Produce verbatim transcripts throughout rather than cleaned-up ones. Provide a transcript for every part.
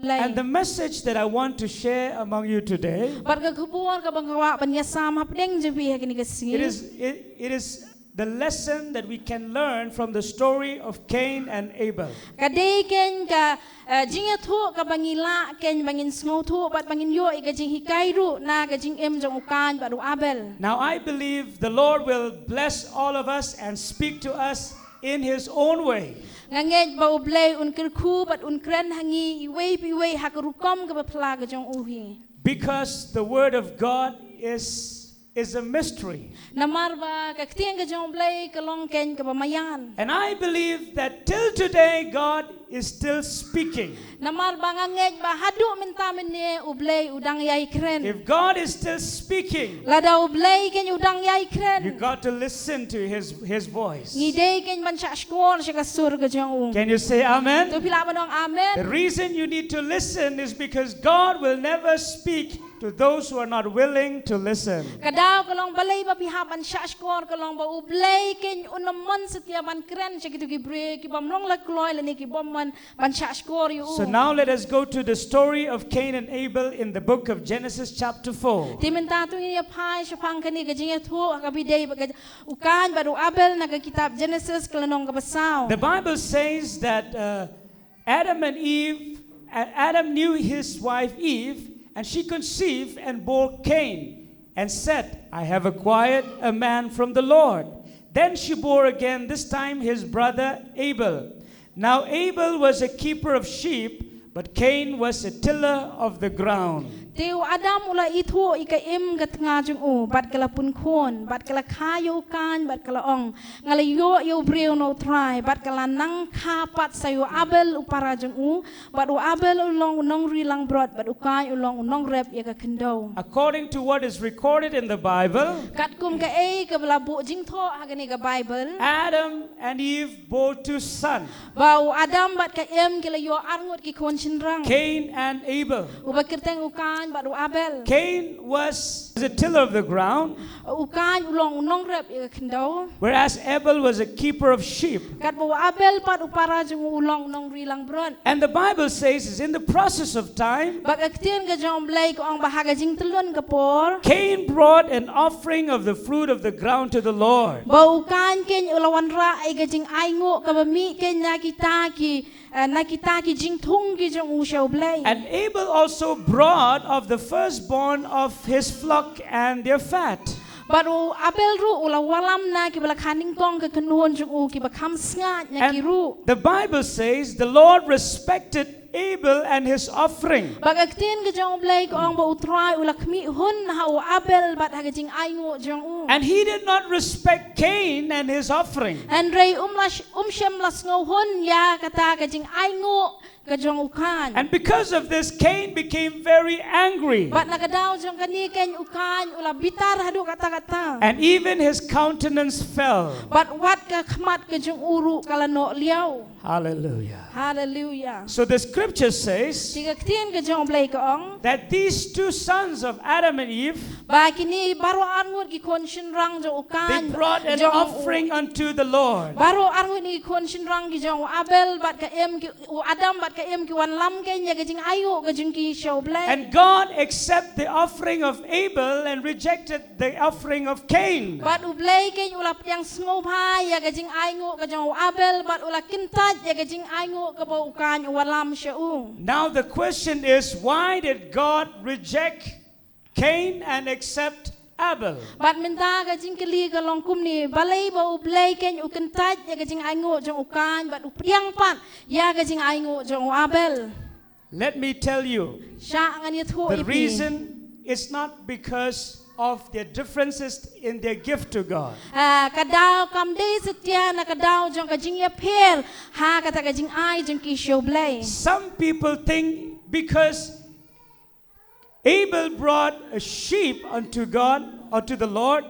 Blei. And the message that I want to share among you today, bad ka khubor kaba nga kwah ban ïasam hapdeng jong phi ha kane ka sngi, it is, it, it is the lesson that we can learn from the story of Cain and Abel. Ka dei keiñ ka, eh, jingïathuh kaba ngi lah keiñ ba ngin sngewthuh bad ba ngin ïoh ïa ka jinghikai ruh na ka jingim jong u Kain bad u Abel. Now I believe the Lord will bless all of us and speak to us in his own way. Nga ngeit ba u Blei un kyrkhu bad un kren ha ngi iwei pa iwei ha ka rukom kaba phylla ka jong u hi. Because the word of God is, is a mystery. Namar ba ka ktien ka jong u Blei ka long keiñ kaba maïan. And I believe that till today God is still speaking. Namar ba nga ngeit ba haduh mynta mynne u Blei u dang ïai kren. If God is still speaking, lada u Blei keiñ u dang ïai kren, you got to listen to his, his voice. Ngi dei keiñ ban shah shkor sha ka sur ka jong u. Can you say amen? To phi lah ban ong amen. The reason you need to listen is because God will never speak to those who are not willing to listen. Ka daw ka long balei ba phi hap ban shah shkor ka long ba u Blei keiñ un ym mon satia ban kren sha kito ki briew ki bym long la kloi lane ki bym mon ban shah shkor ïa u. So now let us go to the story of Cain and Abel in the book of Genesis chapter four. Te mynta to ngin ïa phai shaphang kane ka jingïathuh ha kaba ïadei bad ka, u Kain bad u Abel na ka kitab Genesis ka lynnong kaba saw. The Bible says that, uh, Adam and Eve, and Adam knew his wife Eve, and she conceived and bore Cain, and said, "I have acquired a man from the Lord." Then she bore again, this time his brother Abel. Now Abel was a keeper of sheep, but Cain was a tiller of the ground. Te u Adam u la ithuh ïa ka im ka tnga jong u, bad ka la pun khun, bad ka la kha ïa u Kain, bad ka la ong, "Nga la ïoh ïa u briew na u Trai," bad ka la nang kha pat sa ïa u Abel u para jong u, bad u Abel u long u nongri langbrot, bad u Kain u long u nongrep ïa ka khyndew. According to what is recorded in the Bible, katkum kaei kaba la buh jingthoh ha kane ka Bible, Adam and Eve bore two sons. Ba u Adam bad ka Im ki la ïoh arngut ki khun shynrang. Cain and Abel. Uba kyrteng u Kain bad u Abel. Cain was a tiller of the ground. U Kain u long u nongrep ïa ka khyndew. Whereas Abel was a keeper of sheep. Katba u Abel pat u para jong u u long u nongri langbrot. And the Bible says, is in the process of time, bad ka ktien ka jong u Blei ka ong ba ha ka jingtyllun ka por, Cain brought an offering of the fruit of the ground to the Lord. Ba u Kain keiñ u la wanrah ïa ka jingainguh kaba mih keiñ na kita ki, eh, na kita ki jingthung ki jong u sha u Blei. And Abel also brought of the firstborn of his flock and their fat. Bad u Abel ruh u la wallam na kiba la kha nyngkong ka kynhun jong u kiba kham sngaid na ki ruh. And the Bible says, the Lord respected Abel and his offering. Bad ka ktien ka jong u Blei ka ong ba u Trai u la khmih hun ha u Abel bad ha ka jingainguh jong u. And he did not respect Cain and his offering. Hynrei um la sh-, um shym la sngew hun ïa kata ka jingainguh ka jong u Kain. And because of this, Cain became very angry. Bad na ka daw jong kane keiñ u Kain u la bitar haduh katta katta. And even his countenance fell. Bad wat ka khmat ka jong u ruh ka la noh liaw. Hallelujah. Hallelujah. So the scripture says, te ka ktien ka jong u Blei ka ong, that these two sons of Adam and Eve, ba kine baroh arngut ki khun shynrang jong u Kain, they brought an offering unto the Lord. Baroh arngut ki khun shynrang ki jong u Abel bad ka Im ki, u Adam bad ka Im ki wanlam keiñ ïa ka jingainguh ka jong ki sha u Blei. And God accept the offering of Abel and rejected the offering of Cain. Bad u Blei keiñ u la pdiang sngewbha ïa ka jingainguh ka jong u Abel bad u la kyntait ïa ka jingainguh kaba u Kain u wallam sha u. Now the question is, why did God reject Cain and accept Abel? Bad mynta ka jingkylli ka long kumne, balei ba u Blei keiñ u kyntait ïa ka jingainguh jong u Kain bad u pdiang pat ïa ka jingainguh jong u Abel? Let me tell you, shah ngan ïathuh ïa phi. The reason is not because of their differences in their gift to God. Ah, ka daw kam dei satia na ka daw jong ka jingïapher ha kata ka jingai jong ki sha u Blei. Some people think because Abel brought a sheep unto God, unto the Lord,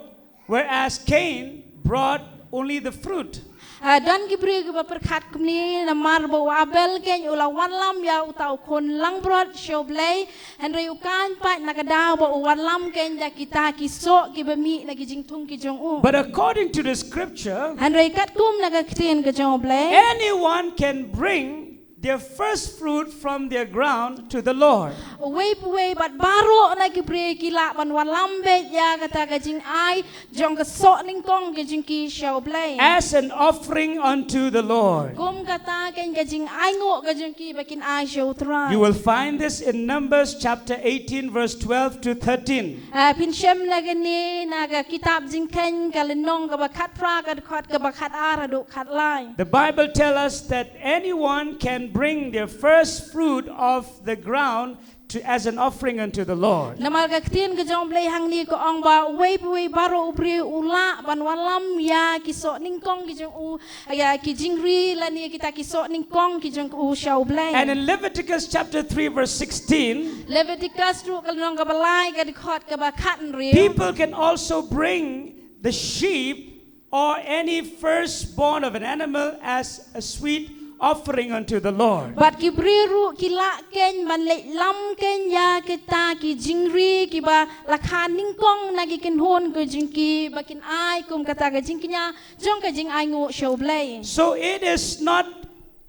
whereas Cain brought only the fruit. Ah, don ki briew kiba pyrkhat kumne, namar ba u Abel keiñ u la wanlam ïa uta u khun langbrot sha u Blei, hynrei u Kain pat na ka daw ba u wanlam keiñ ïa kita ki soh kiba mih na ki jingthung ki jong u. But according to the scripture, hynrei katkum na ka ktien ka jong u Blei, anyone can bring their first fruit from their ground to the Lord. Uwei pa uwei bad baroh na ki briew ki lah ban wallam beit ïa kata ka jingai jong ka soh nyngkong ka jong ki sha U Blei. As an offering unto the Lord. Kum kata keiñ ka jingainguh ka jong ki ba kin ai sha U Trai. You will find this in Numbers chapter eighteen, verse twelve to thirteen. Ah, phin shem na kane na ka kitab Jingkheiñ ka lynnong kaba khatphra ka dkhot kaba khatar haduh khatlai. The Bible tell us that anyone can bring their first fruit of the ground to, as an offering unto the Lord. Namar ka ktien ka jong U Blei hangne ka ong ba uwei pa uwei baroh u briew u lah ban wallam ïa ki soh nyngkong ki jong u, ïa ki jingri lane kita ki soh nyngkong ki jong u sha U Blei. And in Leviticus chapter three, verse sixteen, Leviticus ruh ka lynnong kaba lai ka dkhot kaba khathynriew. People can also bring the sheep or any firstborn of an animal as a sweet offering unto the Lord. Bad ki briew ruh ki lah keiñ ban leit lam keiñ ïa kita ki jingri kiba la kha nyngkong na ki kynhun ka jong ki ba kin ai kum kata ka jingkñia jong ka jingainguh sha U Blei. So it is not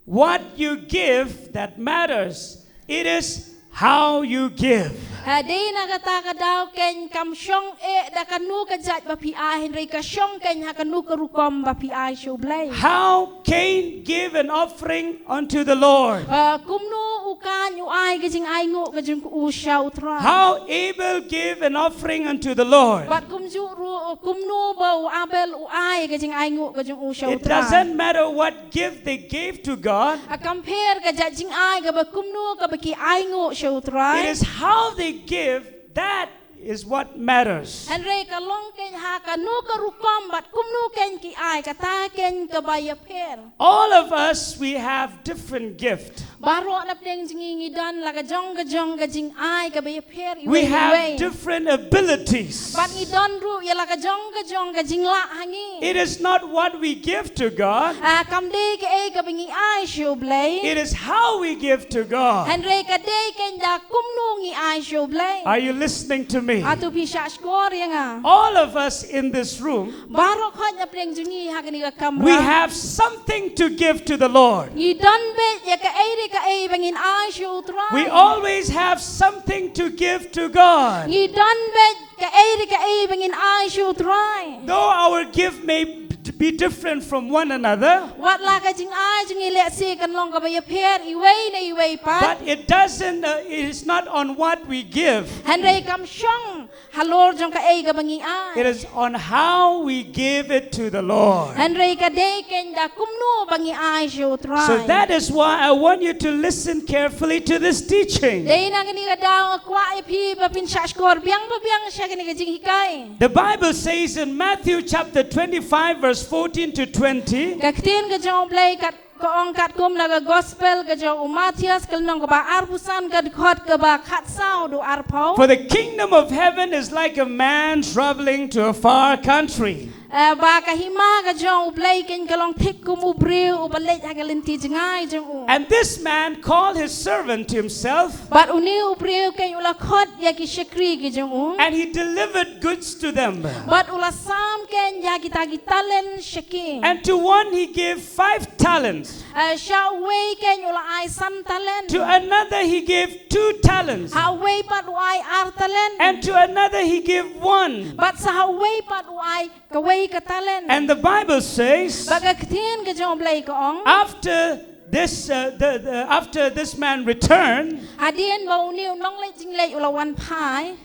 what you give that matters. It is how you give. Ha, dei na kata ka daw keiñ kam shong eh da kano ka jait ba phi ai, hynrei ka shong keiñ ha kano ka rukom ba phi ai sha U Blei. How Cain gave an offering unto the Lord. Ah, kumno u Kain u ai ka jingainguh ka jong u sha U Trai. How Abel gave an offering unto the Lord. Bad kumjuh ruh kumno ba u Abel u ai ka jingainguh ka jong u sha U Trai. It doesn't matter what gift they gave to God. Ah, kam pher ka jait jingai kaba kumno kaba ki ainguh sha U Trai. It is how they give that is what matters. Hynrei ka long keiñ ha kano ka rukom bad kumno keiñ ki ai, kata keiñ kaba ïapher. All of us, we have different gift. Baroh na pdeng jong ngi ngi don la ka jong ka jong ka jingai kaba ïapher iwei iwei. We have different abilities. Bad ngi don ruh ïa la ka jong ka jong ka jinglah ha ngi. It is not what we give to God. Ah, kam dei kaei kaba ngi ai sha U Blei. It is how we give to God. Hynrei ka dei keiñ da kumno ngi ai sha U Blei. Are you listening to me? Hato phi shahshkor ïa nga? All of us in this room, baroh khoit na pdeng jong ngi ha kane ka kamra, we have something to give to the Lord. Ngi don beit ïa kaei re kaei ba ngin ai sha U Trai. We always have something to give to God. Ngi don beit kaei re kaei ba ngin ai sha U Trai. Though our gift may be different from one another, wat la ka jingai jong ngi lehse kan long kaba ïapher iwei na iwei pat, but it doesn't, uh, it is not on what we give. Hynrei kam shong halor jong kaei kaba ngi ai. It is on how we give it to the Lord. Hynrei ka dei keiñ da kumno ba ngi ai sha U Trai. So that is why I want you to listen carefully to this teaching. Dei na kane ka daw nga kwah ïa phi ba phin shahshkor biang ba biang sha kane ka jinghikai. The Bible says in Matthew chapter twenty-five, verse fourteen to twenty. Ka ktien ka jong U Blei kat ka ong katkum na ka gospel ka jong u Mathaios ka lynnong kaba arphew san ka dkhot kaba khatsaw haduh arphew. For the kingdom of heaven is like a man traveling to a far country. Eh, ba ka hima ka jong U Blei keiñ ka long thik kum u briew uba leit ha ka lynti jngai jong u. And this man called his servant to himself. Bad une u briew keiñ u la khot ïa ki shakri ki jong u. And he delivered goods to them. Bad u la sam keiñ ïa kita ki talent sha ki. And to one he gave five talents. Eh, sha uwei keiñ u la ai san talent. To another he gave two talents. Ha uwei pat u ai ar talent. And to another he gave one. Bad sa ha uwei pat u ai kawei ka talent. And the Bible says, ba ka ktien ka jong U Blei ka ong, after this, uh, the, the, after this man returned, hadien ba une u nongleit jingleit u la wan phai,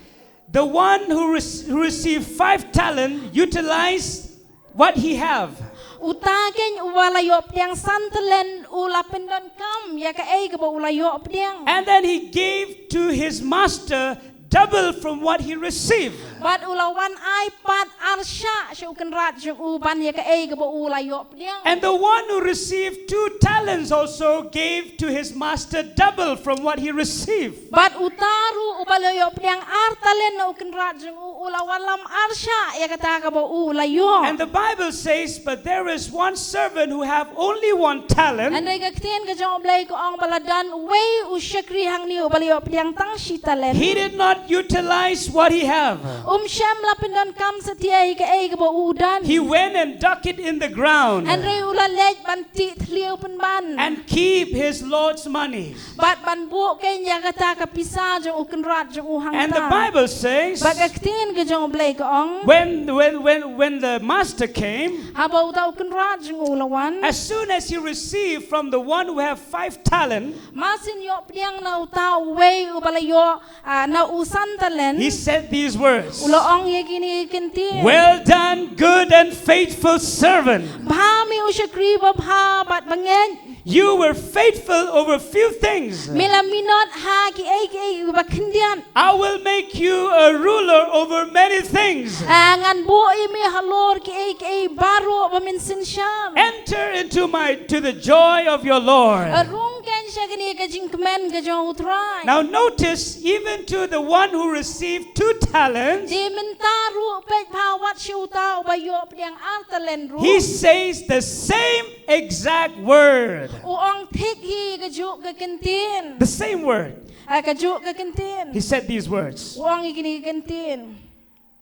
the one who rec-, who received five talent utilized what he have. Uta keiñ uba la ïoh pdiang san talent u la pyndonkam ïa kaei kaba u la ïoh pdiang. And then he gave to his master double from what he received. Bad u la wan ai pat arshah sha u kynrad jong u ban ïa kaei kaba u la ïoh pdiang. And the one who received two talents also gave to his master double from what he received. Bad uta ruh uba la ïoh pdiang ar talent na u kynrad jong u, u U la wallam arshah ïa kata kaba u la ïoh. And the Bible says, "But there is one servant who have only one talent." Hynrei ka ktien ka jong U Blei ka ong ba la don uwei u shakri hangne uba la ïoh pdiang tang shi talent. He did not utilize what he have. Um shym la pyndonkam satia ïa kaei kaba u don. He went and dug it in the ground. Hynrei u la leit ban tih thliew pynban. And keep his Lord's money. Bad ban buh keiñ ïa kata ka pisa jong u kynrad jong u hangta. And the Bible says, bad ka ktien ka jong U Blei ka ong, when, when, when, when the master came, haba uta u kynrad jong u la wan, as soon as he received from the one who have five talent, masien ïoh pdiang na uta uwei uba la ïoh, ah, na u san talent, he said these words, u la ong ïa kine ki ktien. "Well done, good and faithful servant." Bha me u shakri babha bad bangeit. "You were faithful over few things. Me la minot ha kiei kiei kiba khyndiat. I will make you a ruler over many things. Ah, ngan buh ïa me halor kiei kiei baroh ba men synshar. Enter into my, to the joy of your Lord." Ah, rung keiñ sha kane ka jingkmen ka jong U Trai. Now notice, even to the one who received two talents, te mynta ruh peit bha wat sha uta uba ïoh pdiang ar talent ruh, he says the same exact word. U ong thik hi kajuh ka kyntien. The same word. Ah, kajuh ka kyntien. He said these words. U ong ïa kine ki kyntien.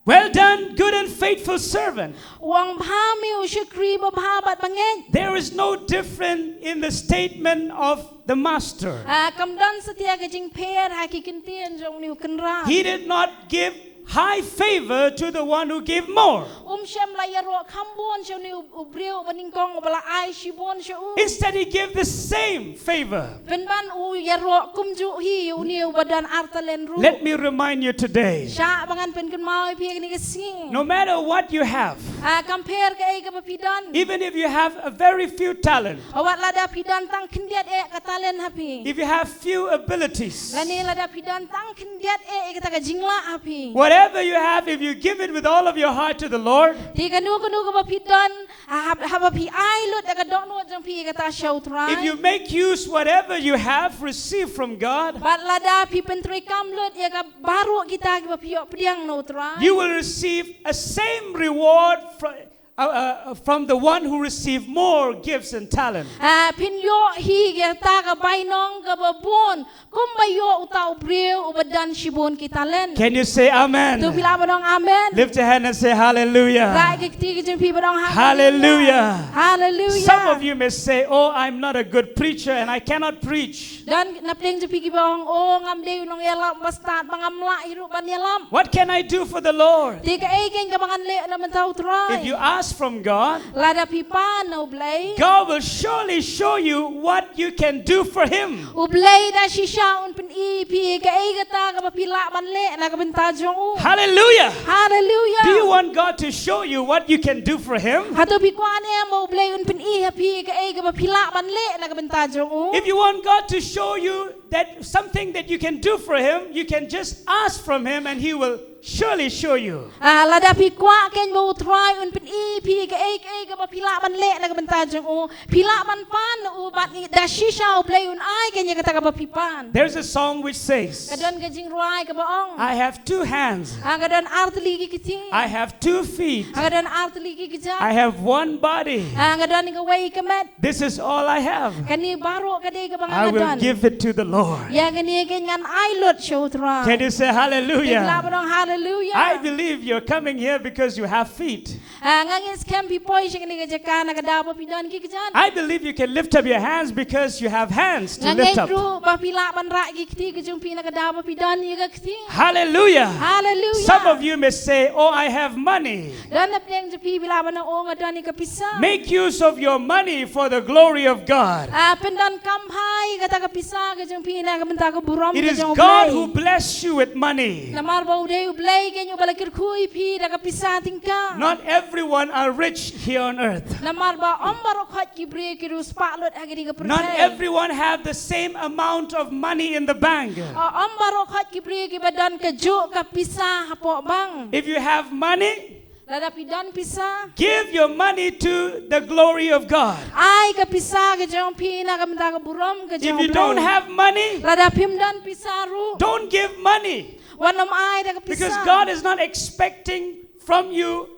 "Well done, good and faithful servant." U ong bha me u shakri babha bad bangeit. There is no difference in the statement of the master. Ah, kam don satia ka jingpher ha ki kyntien jong une u kynrad. He did not give high favor to the one who gave more. Um shym la ïaroh kham bun sha une u, u briew uba nyngkong uba la ai shibun sha u. Instead, he gave the same favor. Pynban u ïaroh kumjuh hi ïa une uba don ar talent ruh. Let me remind you today. Shah ba ngan pynkynmaw ïa phi kane ka sngi. No matter what you have, ah, kam pher kaei kaba phi don. Even if you have a very few talent, wat lada phi don tang khyndiat eh ka talent ha phi. If you have few abilities, lane lada phi don tang khyndiat eh ïa kata ka jinglah ha phi. Whatever you have, if you give it with all of your heart to the Lord, te kano kano kaba phi don, ha, ha, haba phi ai lut da ka dohnud jong phi ïa kata sha U Trai, if you make use whatever you have received from God, bad lada phi pyntreikam lut ïa ka baroh kita kiba phi ïoh pdiang na U Trai, you will receive a same reward from, uh, uh, from the one who received more gifts and talent. Ah, phin ïoh hi ïa kata ka bainong kaba bun kumba ïoh uta u briew uba don shibun ki talent. Can you say amen? To phi lah ban ong amen. Lift your hand and say hallelujah. Rah ïa ki kti ki jong phi bad ong hallelujah. Hallelujah. Hallelujah. Some of you may say, "Oh, I'm not a good preacher and I cannot preach." Don na pdeng jong phi kiba ong, "Oh, ngam dei u nongïalap ba stad, ba ngam lah hi ruh ban ïalap." What can I do for the Lord? Te kaei keiñ kaba ngan leh na bynta U Trai? If you ask from God, lada phi pan na U Blei, God will surely show you what you can do for him. U Blei da shisha un pyni phi kaei kata kaba phi lah ban leh na ka bynta jong u. Hallelujah. Hallelujah. Do you want God to show you what you can do for him? Hato phi kwah ne em ba U Blei un pyni ha phi kaei kaba phi lah ban leh na ka bynta jong u? If you want God to show you that something that you can do for him, you can just ask from him and he will surely show you. Ah, lada phi kwah keiñ ba U Trai un pyni phi kaei kaei kaba phi lah ban leh na ka bynta jong u, phi lah ban pan na u bad da shisha U Blei un ai keiñ ïa kata kaba phi pan. There's a song which says, ka don ka jingrwai kaba ong, "I have two hands. Ah, nga don ar tylli ki kti. I have two feet. Ah, nga don ar tylli ki kjat. I have one body. Ah, nga don kawei ka met. This is all I have. Kane baroh ka dei kaba nga don. I will give it to the Lord." Ïa kane keiñ ngan ai lut sha U Trai. Can you say hallelujah? Te phi lah ban ong hallelujah. I believe you're coming here because you have feet. Ah, nga ngeit skhem phi poi sha kane ka jaka na ka daw ba phi don ki kjat. I believe you can lift up your hands because you have hands to lift up. Nga ngeit ruh ba phi lah ban rah ïa ki kti ki jong phi na ka daw ba phi don ïa ka kti. Hallelujah. Hallelujah. Some of you may say, "Oh, I have money." Don na pdeng jong phi phi lah ban ong, "Oh, nga don ïa ka pisa." Make use of your money for the glory of God. Ah, pyndonkam bha ïa kata ka pisa ka jong phi na ka bynta ka burom ka jong U Blei. It is God who bless you with money. Namar ba u dei U Blei keiñ uba la kyrkhu ïa phi da ka pisa tyngka. Not everyone are rich here on earth. Namar ba ym baroh khoit ki briew ki riewspah lut ha kane ka pyrthei. Not everyone have the same amount of money in the bank. Ah, ym baroh khoit ki briew kiba don kajuh ka pisa hapoh bank. If you have money, Lada phi don pisa, give your money to the glory of God. Ai ka pisa ka jong phi na ka bynta ka burom ka jong U Blei. If you don't have money, lada phim don pisa ruh, don't give money. Wat nym ai da ka pisa. Because God is not expecting from you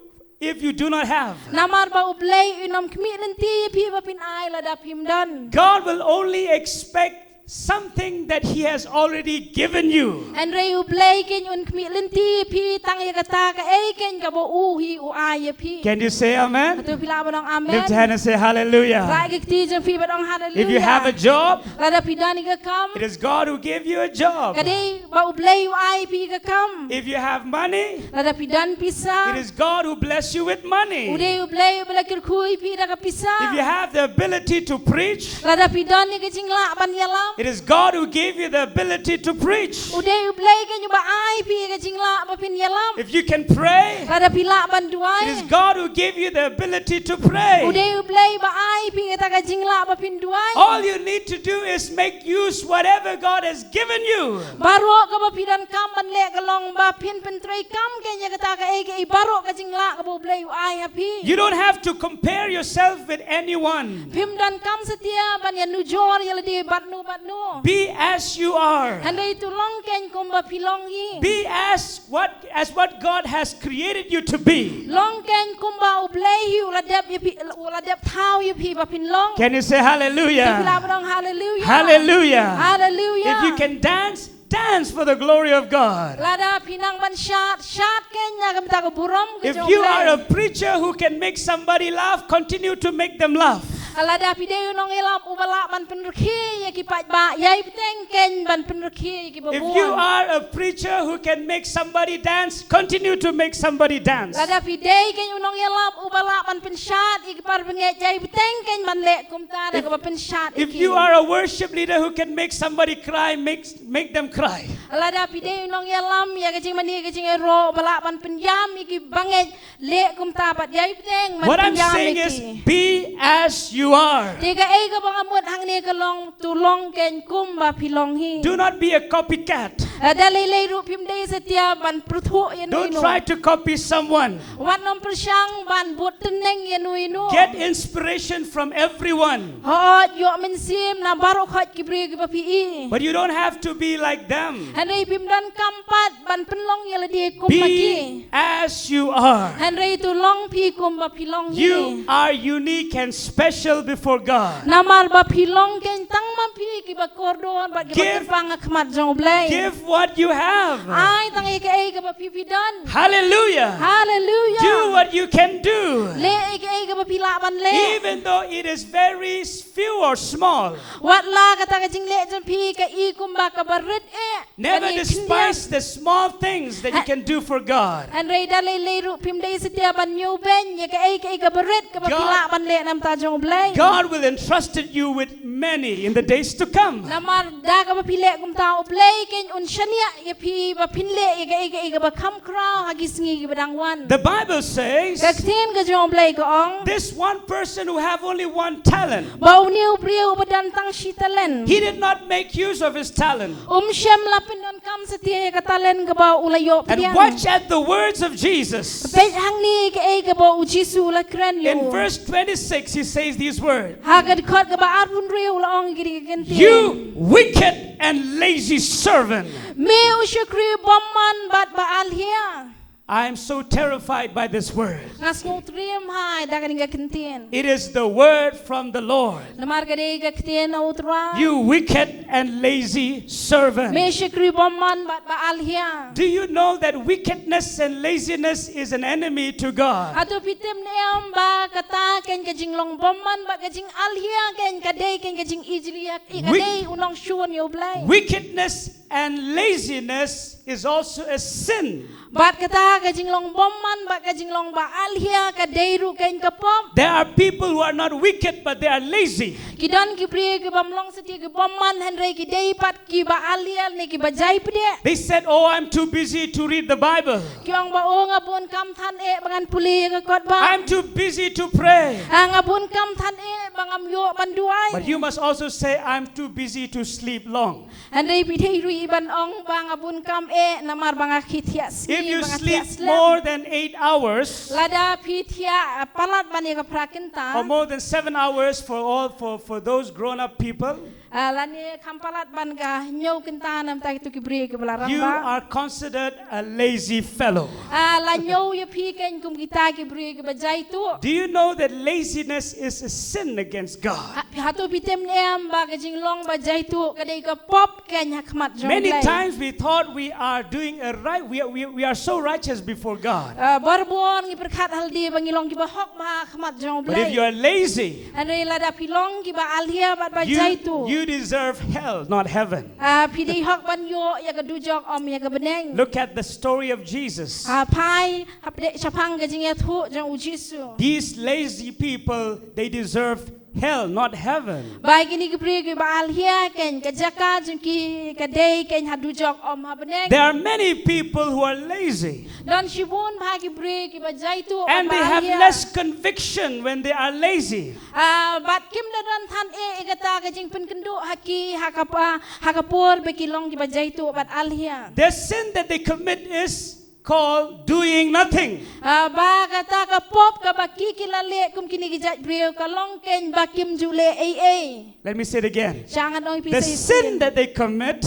if you do not have. Namar ba U Blei un ym khmih lynti ïa phi ba phin ai lada phim don. God will only expect something that He has already given you. Hynrei U Blei keiñ un khmih lynti ïa phi tang ïa kata kaei keiñ kaba U hi u ai ïa phi. Can you say amen? Hato phi lah ban ong amen? Lift your hand and say hallelujah. Rah ka kti jong phi bad ong hallelujah. If you have a job, lada phi don ïa ka kam, it is God who gave you a job. Ka dei ba U Blei u ai phi ïa ka kam. If you have money, lada phi don pisa, it is God who bless you with money. U dei U Blei uba la kyrkhu ïa phi da ka pisa. If you have the ability to preach, lada phi don ïa ka jinglah ban ïalam, it is God who gave you the ability to preach. U dei U Blei keiñ uba ai phi ïa ka jinglah ba phin ïalam. If you can pray, lada phi lah ban duwai, it is God who gave you the ability to pray. U dei U Blei uba ai phi ïa kata ka jinglah ba phin duwai. All you need to do is make use whatever God has given you. Baroh kaba phi donkam ban leh ka long ba phin pyntreikam keiñ ïa kata kaei kaei baroh ka jinglah kaba U Blei u ai ha phi. You don't have to compare yourself with anyone. Phim donkam satia ban ïanujor ïa lade bad no bad no. Be as you are. Hynrei to long keiñ kumba phi long hi. Be as what, as what God has created you to be. Long keiñ kumba U Blei hi u la dep ïa phi, u la dep thaw ïa phi ba phin long. Can you say hallelujah? Phi lah ban ong hallelujah. Hallelujah. Hallelujah. If you can dance, dance for the glory of God. Lada phi nang ban shad, shad keiñ na ka bynta ka burom ka jong U Blei. If you are a preacher who can make somebody laugh, continue to make them laugh. Lada phi dei u nongïalam uba lah ban pynrkhie ïa ki paidbah, ïai bteng keiñ ban pynrkhie ïa kiba bun. If you are a preacher who can make somebody dance, continue to make somebody dance. Lada phi dei keiñ u nongïalam uba lah ban pynshad ïa ki para bangeit, ïai bteng keiñ ban leh kumta da kaba pynshad ïa ki. If you are a worship leader who can make somebody cry, make, make them cry. Lada phi dei u nongïalam ïa ka jingmane ka jingïaroh ba lah ban pynïam ïa ki bangeit, leh kumta bad ïai bteng ban pynïam ïa ki. What I'm saying is, be as you are. Te kaei kaba nga mut hangne ka long, to long keiñ kumba phi long hi. Do not be a copycat. Lada lei lei ruh phim dei satia ban pyrthuh ïano ïano. Don't try to copy someone. Wat nym pyrshang ban bud tneng ïano ïano. Get inspiration from everyone. Hooid, ïoh mynsiem na baroh khoit ki briew kiba phi i. But you don't have to be like them. Hynrei phim donkam pat ban pynlong ïa lade kum ma ki. Be as you are. Hynrei to long phi kumba phi long hi. You are unique and special before God. Namar ba phi long keiñ tang ma phi kiba kordor bad kiba kyrpang ha khmat jong U Blei. Give what you have. Ai tang ïa kaei kaba phi phi don. Hallelujah. Hallelujah. Do what you can do. Leh ïa kaei kaba phi lah ban leh. Even though it is very s-, few or small. Wat la kata ka jingleh jong phi ka i kumba kaba rit eh. Never despise the small things that you can do for God. Hynrei da lei lei ruh phim dei satia ban ñiewbeiñ ïa kaei kaei kaba rit kaba phi lah ban leh na ka bynta jong U Blei. God will entrusted you with many in the days to come. Namar da kaba phi leh kumta U Blei keiñ un shaniah ïa phi ba phin leh ïa kaei kaei kaba kham khraw ha ki sngi kiba dang wan. The Bible says, ka ktien ka jong U Blei ka ong, this one person who have only one talent, ba une u briew uba don tang shi talent, he did not make use of his talent. Um shym la pyndonkam satia ïa ka talent kaba u la ïoh pdiang. And watch at the words of Jesus. Peit hangne kaei kaba U Jisu u la kren ïa u. In verse twenty-six, he says these words. Ha ka dkhot kaba arphew hynriew u la ong kine ki kyntien. You wicked and lazy servant. Me u shakri bymman bad ba alhia. I am so terrified by this word. Nga sngewtriem hi da kane ka kyntien. It is the word from the Lord. Namar ka dei ka ktien na U Trai. You wicked and lazy servant. Me shakri bymman bad ba alhia. Do you know that wickedness and laziness is an enemy to God? Hato phi tip ne em ba kata keiñ ka jinglong bymman bad ka jingalhia keiñ ka dei keiñ ka jingijli ïa ka dei u nongshun ïa U Blei. Wickedness and laziness is also a sin. Bad kata ka jinglong bymman bad ka jinglong ba alhia ka dei ruh keiñ ka pop. There are people who are not wicked, but they are lazy. Ki don ki briew ki bym long satia ki bymman hynrei ki dei pat ki ba alhia ne ki ba jai pdiang. They said, "Oh, I'm too busy to read the Bible. Ki ong ba, oh, nga bun kam than eh ba ngan pule ïa ka kot ba. I'm too busy to pray." Ah, nga bun kam than eh ba ngam ïoh ban duwai. But you must also say, "I'm too busy to sleep long." Hynrei phi dei ruh Iban ong ba nga bun kam eh, namar ba nga khie thiah sngi, If you ba nga thiah sleep slem. More than eight hours Lada phi thiah, ah, palat ban ïa ka phra kynta. Or more than seven hours for all for, for those grown up people, Ah, lane kham palat ban ka hynñiew kynta namar kito ki briew kiba la you rangbah. Are considered a lazy fellow. Ah, la ñiew ïa phi kein kum kita ki briew kiba jaituh. Do you know that laziness is a sin against God? Ha-, hato phi tip ne em ba ka jinglong ba jaituh ka dei ka pop kein ha khmat jong U Blei. Many times we thought we are doing a right, we are, we, we are so righteous before God. Ah, bor bor ngi pyrkhat halade ba ngi long kiba hok bha ha khmat jong U Blei. But if you are lazy, Hynrei lada phi long kiba alhia bad ba you, jaituh. You deserve hell, not heaven. Ah, phi dei hok ban ïoh ïa ka dujok, ym ïa ka bneng. Look at the story of Jesus. Ah, phai hapdeng shaphang ka jingïathuh jong U Jisu. These lazy people, they deserve hell, not heaven. Ba kine ki briew kiba alhia kein, ka jaka jong ki ka dei kein ha dujok, ym ha bneng. There are many people who are lazy. Don shibun bha ki briew kiba jaituh, And ba they have alhia. Less conviction when they are lazy. Ah, bad kim da don than eh ïa kata ka jingpynkynduh ha ki, ha ka pa, ha ka por ba ki long kiba jaituh bad alhia. The sin that they commit is called doing nothing. Ah, ba kata ka pop kaba ki ki la leh kum kine ki jait briew ka long kein ba kim ju leh ei ei. Let me say it again. Sha ngan ong ïa phi The sa ïa sin sien. That they commit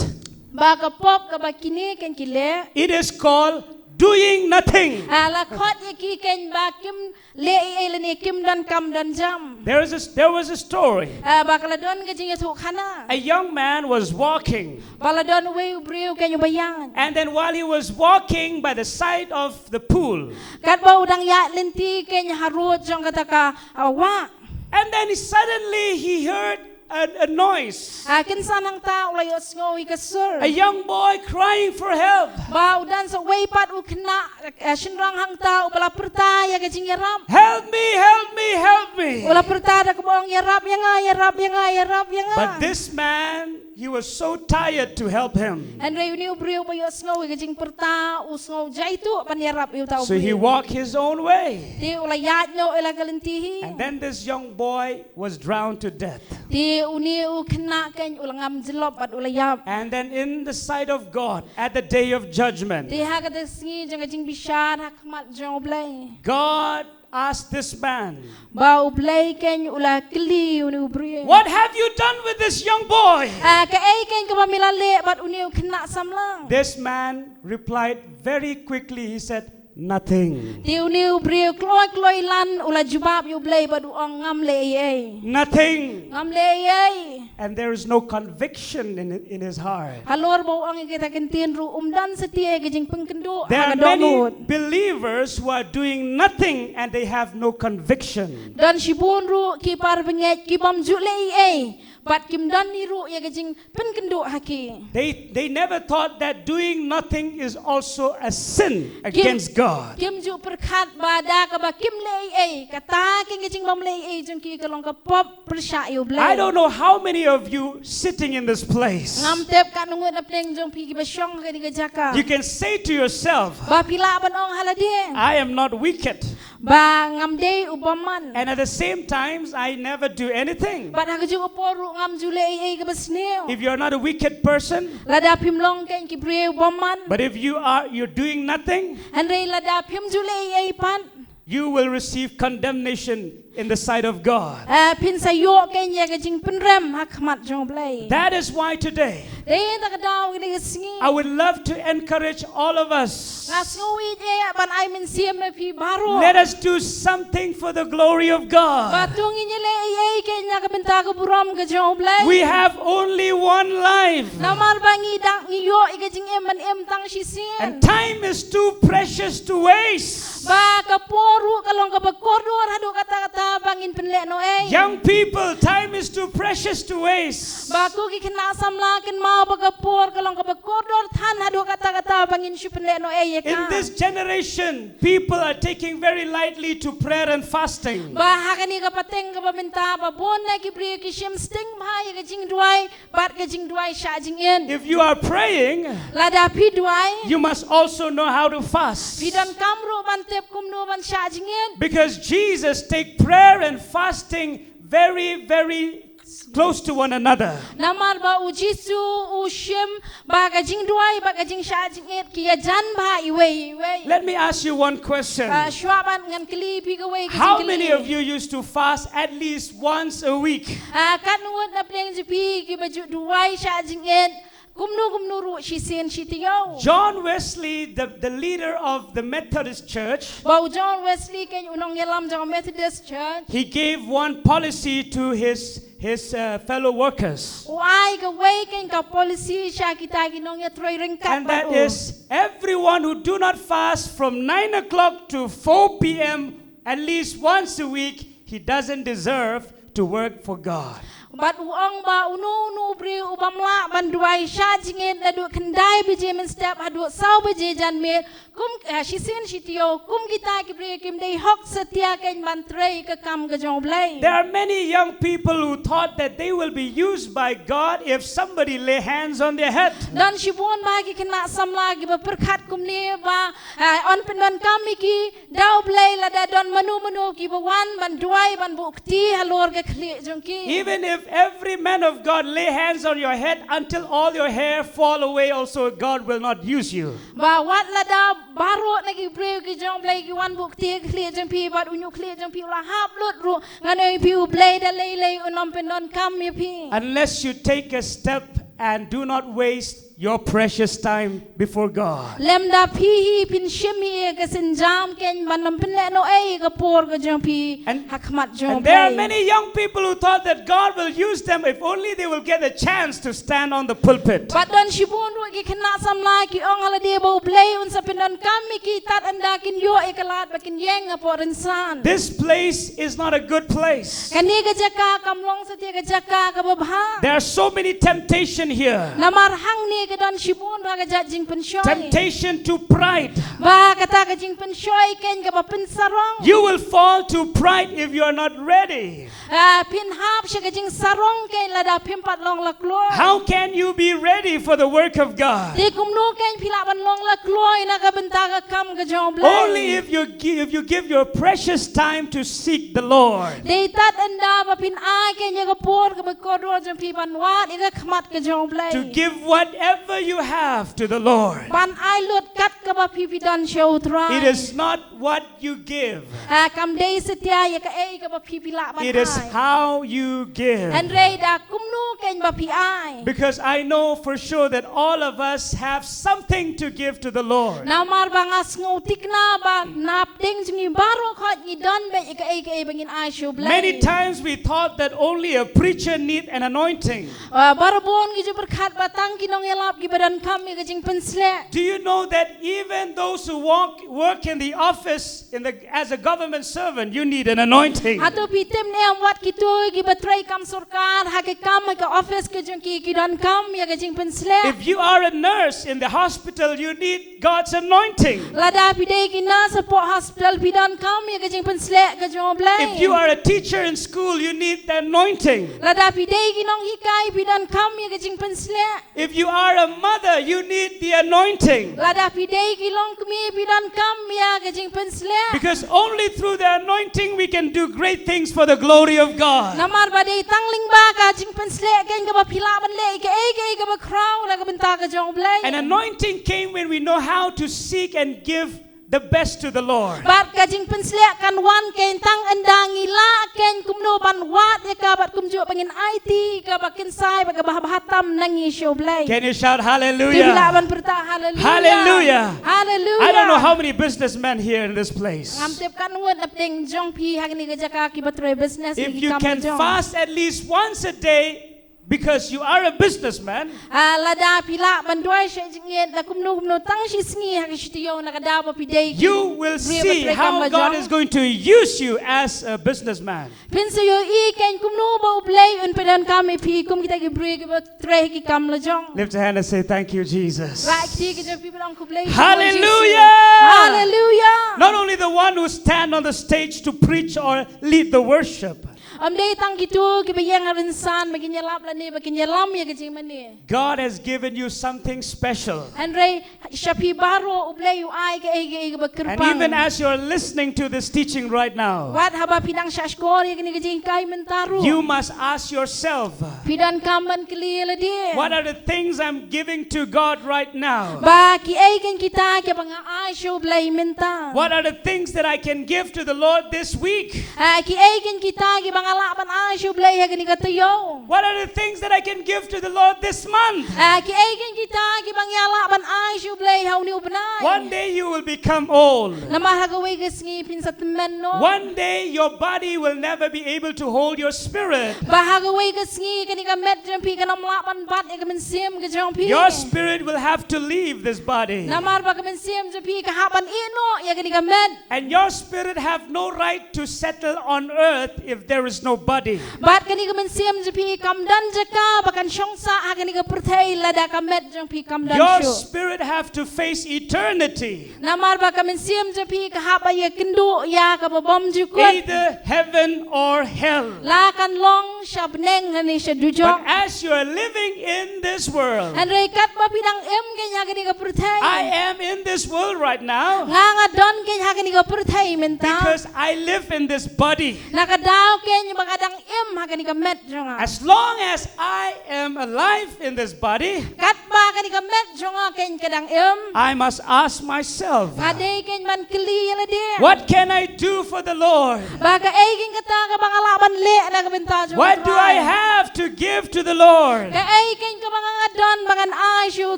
Ba ka pop kaba kine kein ki leh. It is called doing nothing. Ah, la khot ïa ki kein ba kim leh ei ei lane kim don kam don jam. There is a, there was a story. Ah, ba ka la don ka jingïathuh khana. A young man was walking. Ba la don uwei u briew kein uba ïaid. And then while he was walking by the side of the pool. Katba u dang ïaid lynti kein harud jong kata ka, ah, wah. And then suddenly he heard a, a noise. Ah, kynsan hangta u la ïohsngew ïa ka sur. A young boy crying for help. Ba u don sa uwei pat u khynnah, ah, shynrang hangta uba la pyrta ïa ka jingïarap. Help me, help me, help me. U la pyrta da kaba ong ïarap ïa nga, ïarap ïa nga, ïarap ïa nga. But this man, he was so tired to help him. Hynrei une u briew ba ïohsngew ïa ka jingpyrta u sngew jaituh ban ïarap ïa uta u briew. So he walked his own way. Te u la ïaid noh ïa la ka lynti hi. And then this young boy was drowned to death. Te une u khynnah kein u la ngam jyllop bad u la ïap. And then in the sight of God, at the day of judgment, Te ha kata ka sngi jong ka jingbishar ha khmat jong U Blei. God asked this man, Ba U Blei kein u la kylli une u briew. What have you done with this young boy? Ah, kaei kein kaba me la leh bad une u khynnah samla? This man replied very quickly, he said, nothing. Te une u briew kloi kloi lan u la jubab ïa U Blei bad u ong ngam leh ei ei. Nothing. Ngam leh ei ei. And there is no conviction in, in his heart. Halor ba u ong ïa kata ka ktien ruh um don satia ka jingpynkynduh. There Ha are ka many dohnud. Believers who are doing nothing and they have no conviction. Don shibun ruh ki para bangeit ki bym ju leh ei ei. Bad kim don hi ruh ïa ka jingpynkynduh ha ki. They, they never thought that doing nothing is also a sin against God. Kim ju pyrkhat ba da kaba kim leh ei ei, kata kein ka jingbym leh ei ei jong ki ka long ka pop pyrshah ïa U Blei. I don't know how many of you sitting in this place. Ngam tip katno ngut na pdeng jong phi kiba shong ha kane ka jaka. You can say to yourself, Ba phi lah ban ong ha lade. I am not wicked. Ba ngam dei u bymman. And at the same times, I never do anything. Bad ha kajuh ka por ruh ngam ju leh ei ei kaba sniew. If you're not a wicked person, Lada phim long kein ki briew bymman. But if you are, you're doing nothing, Hynrei lada phim ju leh ei ei pat. You will receive condemnation in the sight of God. Ah, phin sa ïoh kein ïa ka jingpynrem ha khmat jong U Blei. That is why today, Te ha kata ka daw kane ka sngi. I would love to encourage all of us. Nga sngew ïeit eh ban ai mynsiem ïa phi baroh. Let us do something for the glory of God. Ba to ngin ïa leh ei ei kein ha ka bynta ka burom ka jong U Blei. We have only one life. Namar ba ngi dang ngi ïoh ïa ka jingim ban im tang shisien. And time is too precious to waste. Ba ka por ruh ka long kaba kordor haduh katta katta ba ngin pynleh noh ei. Young people, time is too precious to waste. Ba ko ki khynnah samla, kynmaw ba ka por ka long kaba kordor than haduh katta katta ba ngin shu pynleh noh ei ïa ka. In this generation, people are taking very lightly to prayer and fasting. Ba ha kane ka pateng kaba mynta ba bun na ki briew ki shim sting bha ïa ka jingduwai bad ka jingduwai shah jingit. If you are praying, Lada phi duwai, you must also know how to fast. phi donkam ruh ban tip kumno ban shah jingit. Because Jesus take prayer and fasting very, very close to one another. Namar ba u Jisu u shim ba ka jingduwai ba ka jingshah jingit ki ïajan bha iwei iwei. Let me ask you one question. Ah, shuwa ban ngan kylli phi kawei ka How jingkylli. Many of you used to fast at least once a week? Ah, katno ngut na pdeng jong phi kiba ju duwai shah jingit kumno kumno ruh shisien shi taïew. John Wesley, the, the leader of the Methodist Church, Ba u John Wesley keiñ u nongïalam jong Methodist Church. He gave one policy to his, his uh, fellow workers. U ai kawei keiñ ka policy sha kita ki nongïatrei ryngkat. And that is, everyone who do not fast from nine o'clock to four p.m. at least once a week, he doesn't deserve to work for God. Bad u ong ba uno uno u briew u bym lah ban duwai shah jingit naduh khyndai baje mynstep haduh saw baje janmiet, kum, ah, shisien shi taïew, kum kita ki briew kim dei hok satia keiñ ban trei ka kam ka jong u Blei. There are many young people who thought that they will be used by God if somebody lay hands on their head. Don shibun bha ki khynnah samla kiba pyrkhat kumne ba, ah, yn pyndonkam ïa ki da u Blei lada don mano mano kiba wan ban duwai ban buh kti halor ka khlieh jong ki. Even if every man of God lay hands on your head until all your hair fall away, also God will not use you. Ba wat lada baroh na ki briew ki jong u Blei ki wan buh kti ha ka khlieh jong phi bad u ñiuh khlieh jong phi u la hap lut ruh, ngan ong ïa phi u Blei da lei lei un ym pyndonkam ïa phi. Unless you take a step and do not waste your precious time before God. Lymda phi hi phin shim hi ïa ka sienjam keiñ ban ym pynlehnohei ïa ka por ka jong phi And, ha khmat jong u Blei. And there are many young people who thought that God will use them if only they will get a chance to stand on the pulpit. Bad don shibun ruh ki khynnah samla ki ong ha lade ba u Blei un sa pyndonkam ïa ki tad ynda kin ïoh ïa ka lad ba kin ïeng hapoh rynsan. This place is not a good place. Kane ka jaka kam long satia ka jaka kaba bha. There are so many temptation here. Namar hangne ka don shibun bha ka jait jingpynshoi. Temptation to pride. Ba kata ka jingpynshoi keiñ kaba pynsarong. You will fall to pride if you are not ready. Ah, phin hap sha ka jingsarong keiñ lada phim pat long la kloi. How can you be ready for the work of God? Te kumno keiñ phi lah ban long la kloi na ka bynta ka kam ka jong u Blei. Only if you give, if you give your precious time to seek the Lord. Dei tad ynda ba phin ai keiñ ïa ka por kaba kordor jong phi ban wad ïa ka khmat ka jong u Blei. To give whatever you have to the Lord. Ban ai lut kat kaba phi phi don sha u Trai. It is not what you give. Ah, kam dei satia ïa kaei kaba phi phi lah ban ai. It is how you give. Hynrei da kumno keiñ ba phi ai. Because I know for sure that all of us have something to give to the Lord. Namar ba nga sngew thikna ba na pdeng jong ngi baroh khoit ngi don beit ïa kaei kaei ba ngin ai sha u Blei. Many times we thought that only a preacher need an anointing. Ah, barabun ngi ju pyrkhat ba tang ki nongïalap kiba donkam ïa ka jingpynsleh. Do you know that even those who walk, work in the office in the, as a government servant, you need an anointing. Hato phi tip ne em, wat kito kiba trei kam sorkar ha ka kam ha ka office ka jong ki, ki donkam ïa ka jingpynsleh. If you are a nurse in the hospital, you need God's anointing. Lada phi dei ki nurse hapoh hospital, phi donkam ïa ka jingpynsleh ka jong u Blei. If you are a teacher in school, you need the anointing. Lada phi dei ki nonghikai, phi donkam ïa ka jingpynsleh. If you are a mother, you need the anointing. Lada phi dei ki longkmie, phi donkam ïa ka jingpynsleh. Because only through the anointing we can do great things for the glory of God. Namar ba dei tang lyngba ka jingpynsleh keiñ kaba phi lah ban leh ïa kaei kaei kaba khraw na ka bynta ka jong u Blei. An anointing came when we know how to seek and give the best to the Lord. Bad ka jingpynsleh kan wan keiñ tang ynda ngi lah keiñ kumno ban wad ïa ka bad kumjuh ba ngin aiti kaba kynsai bad kaba bha tam na ngi sha u Blei. Can you shout hallelujah? Phi lah ban pyrta hallelujah. Hallelujah. Hallelujah. I don't know how many businessmen here in this place. Ngam tip katno ngut na pdeng jong phi ha kane ka jaka kiba trei business. If you can fast at least once a day, because you are a businessman, ah, lada phi lah ban duwai shah jingit da kumno kumno tang shi sngi ha ka shi taïew na ka daw ba phi dei ki briew ba trei kam la jong. You will see how God is going to use you as a businessman. Phin sa ïohi keiñ kumno ba u Blei un pyndonkam ïa phi kum kita ki briew kiba trei ki kam la jong. Lift your hand and say, "Thank you, Jesus." Rah kti ka jong phi bad ong, "Khublei shibun Jisu." Hallelujah! Hallelujah! Not only the one who stand on the stage to preach or lead the worship. Ym dei tang kito kiba ïeng ha rynsan ba kin ïalap lane ba kin ïalam ïa ka jingmane. God has given you something special. Hynrei sha phi baroh U Blei u ai kaei kaei kaba kyrpang. And even as you're listening to this teaching right now, wat haba phi dang shahshkor ïa kane ka jinghikai mynta ruh, you must ask yourself, phi donkam ban kylli ïa lade, what are the things I'm giving to God right now? Ba kiei kein kita kiba nga ai sha U Blei mynta? What are the things that I can give to the Lord this week? Ah, kiei kein kita kiba nga lah ban ai sha U Blei ha kane ka taïew? What are the things that I can give to the Lord this month? Ah, kiei kein kita kiba nga lah ban ai sha U Blei ha une u bnai? One day you will become old. Namar ha kawei ka sngi phin sa tymmen noh. One day your body will never be able to hold your spirit. Ba ha kawei ka sngi kane ka met jong phi kan ym lah ban bat ïa ka mynsiem ka jong phi. Your spirit will have to leave this body. Namar ba ka mynsiem jong phi ka hap ban ïeh noh ïa kane ka met. And your spirit have no right to settle on earth if there is no body. Bad kane ka mynsiem jong phi kam don jaka ba kan shong sah ha kane ka pyrthei lada ka met jong phi kam don shuh. Your spirit have to face eternity. Namar ba ka mynsiem jong phi ka hap ban ïakynduh ïa kaba bymjukut. Either heaven or hell. La kan long sha bneng lane sha dujok. But as you are living in this world, hynrei katba phi dang im kein ha kane ka pyrthei. I am in this world right now. Nga nga don kein ha kane ka pyrthei mynta. Because I live in this body. Na ka daw kein ba nga dang im ha kane ka met jong nga. As long as I am alive in this body, katba kane ka met jong nga kein ka dang im, I must ask myself, nga dei kein ban kylli ïa lade, what can I do for the Lord? Ba kaei kein kata kaba nga lah ban leh na ka bynta jong U Trai? What do I have to give to the Lord? Kaei kein kaba nga nga don ba ngan ai sha U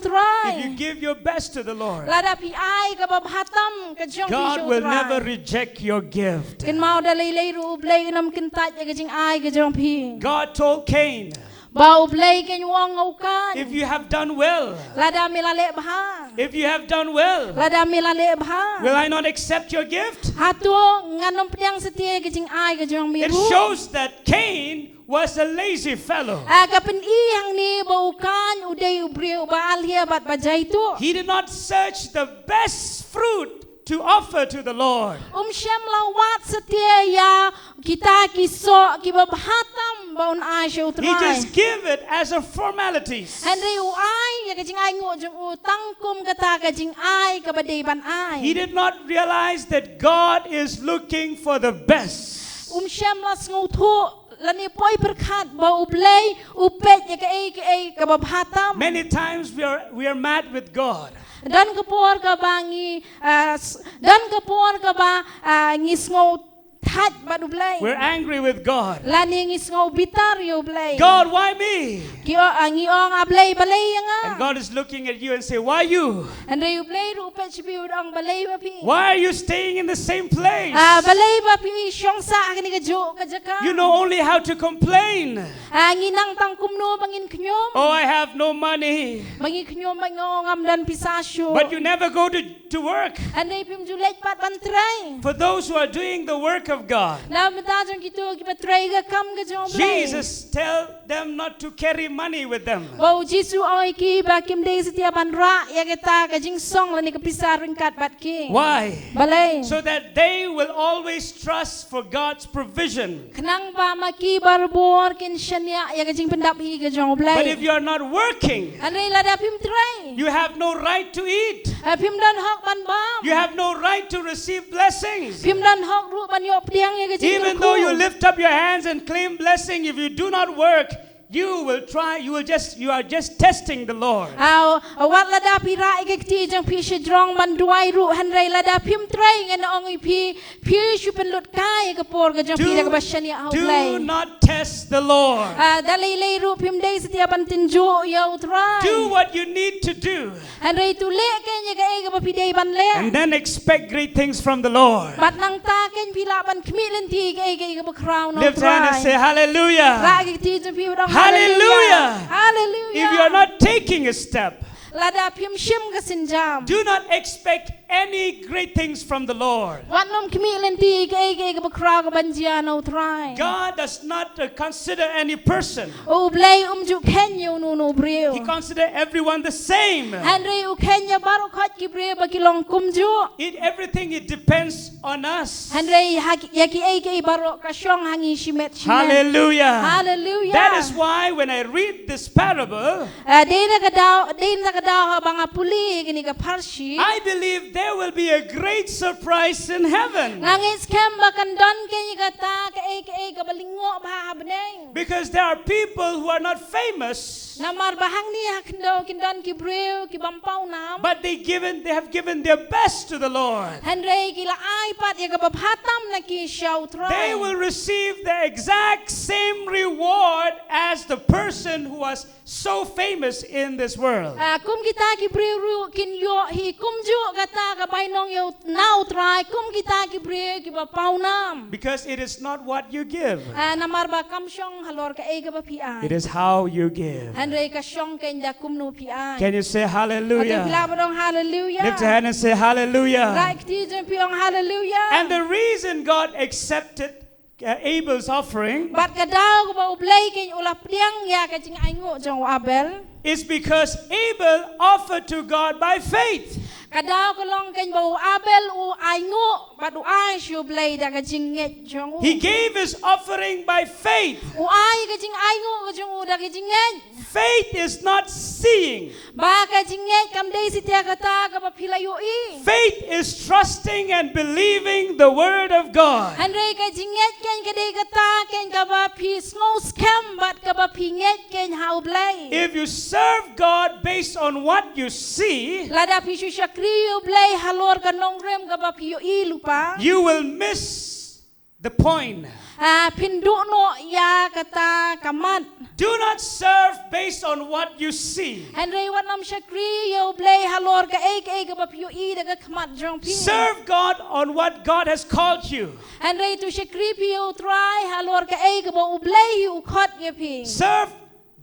Trai? If you give your best to the Lord, lada phi ai kaba bha tam ka jong phi sha U Trai, God will never reject your gift. Kynmaw da lei lei ruh U Blei un ym kyntait ïa ka jingai ka jong phi. God told Cain, ba U Blei kein u ong ha u Kain, if you have done well, lada me la leh bha, if you have done well, lada me la leh bha, will I not accept your gift? Hato ngan ym pdiang satia ïa ka jingai ka jong me ruh? It shows that Cain was a lazy fellow. Ah, ka pyni hangne ba u Kain u dei u briew ba alia bad ba jaituh. He did not search the best fruit to offer to the Lord. Um shym la wad satia ïa kita ki soh kiba bha tam ba un ai sha U Trai. He just gave it as a formalities. Hynrei u ai ïa ka jingainguh jong u tang kum kata ka jingai kaba dei ban ai. He did not realize that God is looking for the best. Um shym la sngewthuh lane poi pyrkhat ba U Blei u peit ïa kaei kaei kaba bha tam. Many times we are, we are mad with God. Don ka por kaba ngi, ah, s-, don ka por kaba, ah, ngi sngewthait bad U Blei. We're angry with God. Lane ngi sngew bitar ïa U Blei. God, why me? Ki o-, ah, ngi ong, A Blei, balei ïa nga? And God is looking at you and say, why you? Hynrei U Blei ruh u peit sha phi u ong, balei ba phi? Why are you staying in the same place? Ah, balei ba phi shong sah ha kane kajuh ka jaka? You know only how to complain. Ah, ngi nang tang kumno ba ngin khñium. Oh, I have no money. Ba ngi khñium ba ngi ong ngam don pisa shuh. But you never go to, to work. Hynrei phim ju leit pat ban trei. For those who are doing the work of God, na bynta jong kito kiba trei ka kam ka jong U Blei, Jesus tell them not to carry money with them. Ba U Jisu u ong ïa ki ba kim dei satia ban rah ïa kata ka jingsong lane ka pisa ryngkat bad ki. Why? Balei? So that they will always trust for God's provision. Khnang ba ma ki barabor kin shaniah ïa ka jingpyndap hi ka jong U Blei. But if you are not working, hynrei lada phim trei, you have no right to eat. Ah, phim don hok ban bam. You have no right to receive blessings. Phim don hok ruh ban ïoh pdiang ïa ka jingkyrkhu. Even though you lift up your hands and claim blessing, if you do not work, you will try, you will just, you are just testing the Lord. Aw, wat lada phi rah ïa ka kti jong phi shajrong ban duwai ruh, hynrei lada phim trei, ngan ong ïa phi, phi shu pynlut kai ïa ka por ka jong phi da kaba shaniah ha U Blei. Do not test the Lord. Ah, da lei lei ruh phim dei satia ban tynjuh ïa U Trai. Do what you need to do. Hynrei to leh kein ïa kaei kaba phi dei ban leh. And then expect great things from the Lord. Bad nangta kein phi lah ban khmih lynti ïa kaei kaei kaba khraw na U Trai. Lift your hand and say, hallelujah. Rah ïa ka kti jong phi bad ong, hallelujah. Hallelujah. Hallelujah. If you are not taking a step, lada phim shim ka sienjam. Do not expect any great things from the Lord. Wat nym khmih lynti kaei kaei kaba khraw kaban jia na U Trai. God does not uh, consider any person. U Blei um ju kheiñ ïa uno uno u briew. He consider everyone the same. Hynrei u kheiñ ïa baroh khoit ki briew ba ki long kumjuh. In everything it depends on us. Hynrei ha ki, ïa kiei kiei baroh ka shong ha ngi shimet shimet. Hallelujah. Hallelujah. That is why when I read this parable, Ah, dei na ka daw, dei na ka daw haba nga pule ïa kane ka pharshi. I believe there will be a great surprise in heaven. Nga ngeit skhem ba kan don kane kata kaei kaei kaba lyngngoh bha ha bneng. Because there are people who are not famous. Namar ba hangne ha khyndew kin don ki briew ki bym paw nam. But they given they have given their best to the Lord. Hynrei ki la ai pat ïa kaba bha tam na ki sha U Trai. They will receive the exact same reward as the person who was so famous in this world. Ah, kum kita ki briew ruh kin ïoh hi kumjuh kata ka bainong ïa u, na U Trai kum kita ki briew kiba paw nam. Because it is not what you give. Ah, namar ba kam shong halor kaei kaba phi ai. It is how you give. Hynrei ka shong keiñ da kumno phi ai. Can you say hallelujah? Hato phi lah ban ong hallelujah? Lift your hand and say hallelujah. Rai kti jong phi ong hallelujah. And the reason God accepted uh, Abel's offering Bad ka daw kaba U Blei keiñ u la pdiang ïa ka jingainguh jong u Abel. is because Abel offered to God by faith. Ka daw ka long keiñ ba u Abel u ainguh bad u ai sha U Blei da ka jingngeit jong u. He gave his offering by faith. U ai ka jingainguh ka jong u da ka jingngeit. Faith is not seeing. Ba ka jingngeit kam dei satia kata kaba phi la ïohi. Faith is trusting and believing the word of God. Hynrei ka jingngeit keiñ ka dei kata keiñ kaba phi sngew skhem bad kaba phi ngeit keiñ ha U Blei. If you serve God based on what you see, Lada phi shu shakri ïa U Blei halor ka nongrim kaba phi ïohi lypa, you will miss the point. Ah, phin duh noh ïa kata ka mat. Do not serve based on what you see. Hynrei wat nym shakri ïa U Blei halor kaei kaei kaba phi ïohi da ka khmat jong phi. Serve God on what God has called you. Hynrei to shakri phi ïa U Trai halor kaei kaba U Blei hi u khot ïa phi. Serve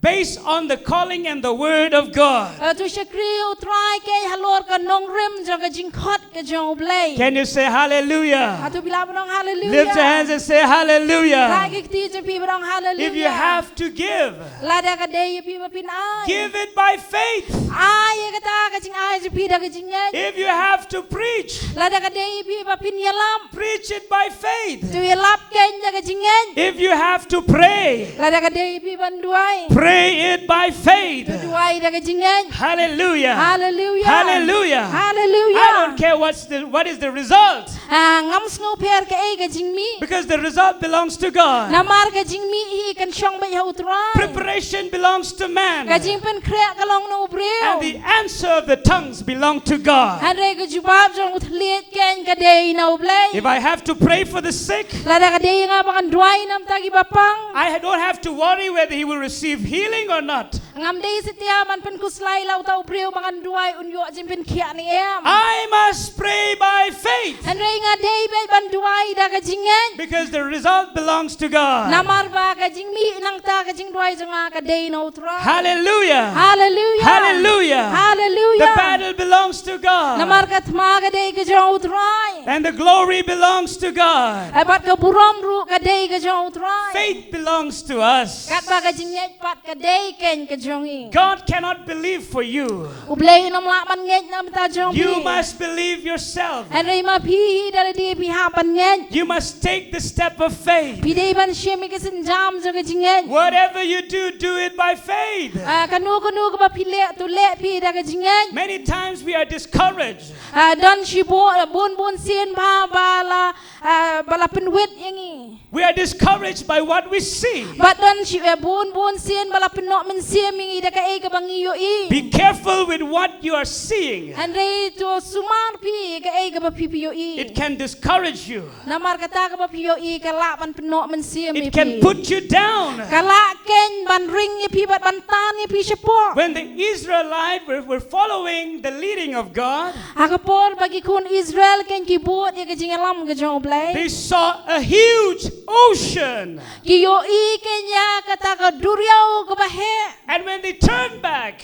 based on the calling and the word of God. Ah, to shakri ïa U Trai keiñ halor ka nongrim jong ka jingkhot ka jong U Blei. Can you say hallelujah? Hato phi lah ban ong hallelujah? Lift your hands and say hallelujah. Rai ki kti jong phi bad ong hallelujah. If you have to give, Lada ka dei ïa phi ba phin ai, give it by faith. Ai ïa kata ka jingai jong phi da ka jingngeit. If you have to preach, Lada ka dei ïa phi ba phin ïalap, preach it by faith. To ïalap keiñ da ka jingngeit. If you have to pray, Lada ka dei ïa phi ban duwai, pray it by faith. To duwai da ka jingngeit. Hallelujah. Hallelujah. Hallelujah. Hallelujah. I don't care what's the, what is the result. Ah, ngam sngewpher kaei ka jingmih. Because the result belongs to God. Namar ka jingmih hi kan shong beit ha U Trai. Preparation belongs to man. Ka jingpynkhreh ka long na u briew. And the answer of the tongues belong to God. Hynrei ka jubab jong u thylliej keiñ ka dei na U Blei. If I have to pray for the sick, Lada ka dei ïa nga ba ngan duwai namar ki bapang, I don't have to worry whether he will receive healing or not. Ngam dei satia ban pynkhuslai la uta u briew ba ngan duwai un ïoh jingpynkhiah ne em. I must pray by faith. Hynrei nga dei beit ban duwai da ka jingngeit. Because the result belongs to God. Namar ba ka jingmih nangta ka jingduwai jong nga ka dei na U Trai. Hallelujah. Hallelujah. Hallelujah. Hallelujah. The battle belongs to God. Namar ka thma ka dei ka jong U Trai. And the glory belongs to God. Bad ka burom ruh ka dei ka jong U Trai. Faith belongs to us. Katba ka jingngeit pat ka dei keiñ ka jong ngi. God cannot believe for you. U Blei um lah ban ngeit namar ta jong phi. You must believe yourself. Hynrei ma phi hi da lade phi hap ban ngeit. You must take the step of faith. Phi dei ban shim ïa ka sienjam jong ka jingngeit. Whatever you do, do it by faith. Ah, kano kano kaba phi leh to leh phi da ka jingngeit. Many times we are discouraged. Ah, don shibun, bun bun sien ba, ba la, ah, ba la pynwit ïa ngi. We are discouraged by what we see. Bad don shi, eh, bun bun sien ba la pynnoh mynsiem ïa ngi da kaei kaba ngi ïohi. Be careful with what you are seeing. Hynrei to sumar phi kaei kaba phi phi ïohi. It can discourage you. Namar kata kaba phi ïohi ka lah ban pynnoh mynsiem ïa phi. It can put you down. Ka lah keiñ ban ring ïa phi bad ban tan ïa phi shapoh. When the Israelites were, were following the leading of God, Ha ka por ba ki khun Israel keiñ ki bud ïa ka jingïalam ka jong U Blei, they saw a huge ocean. Ki ïohi keiñ ïa kata ka duriaw kaba heh. And when they turned back,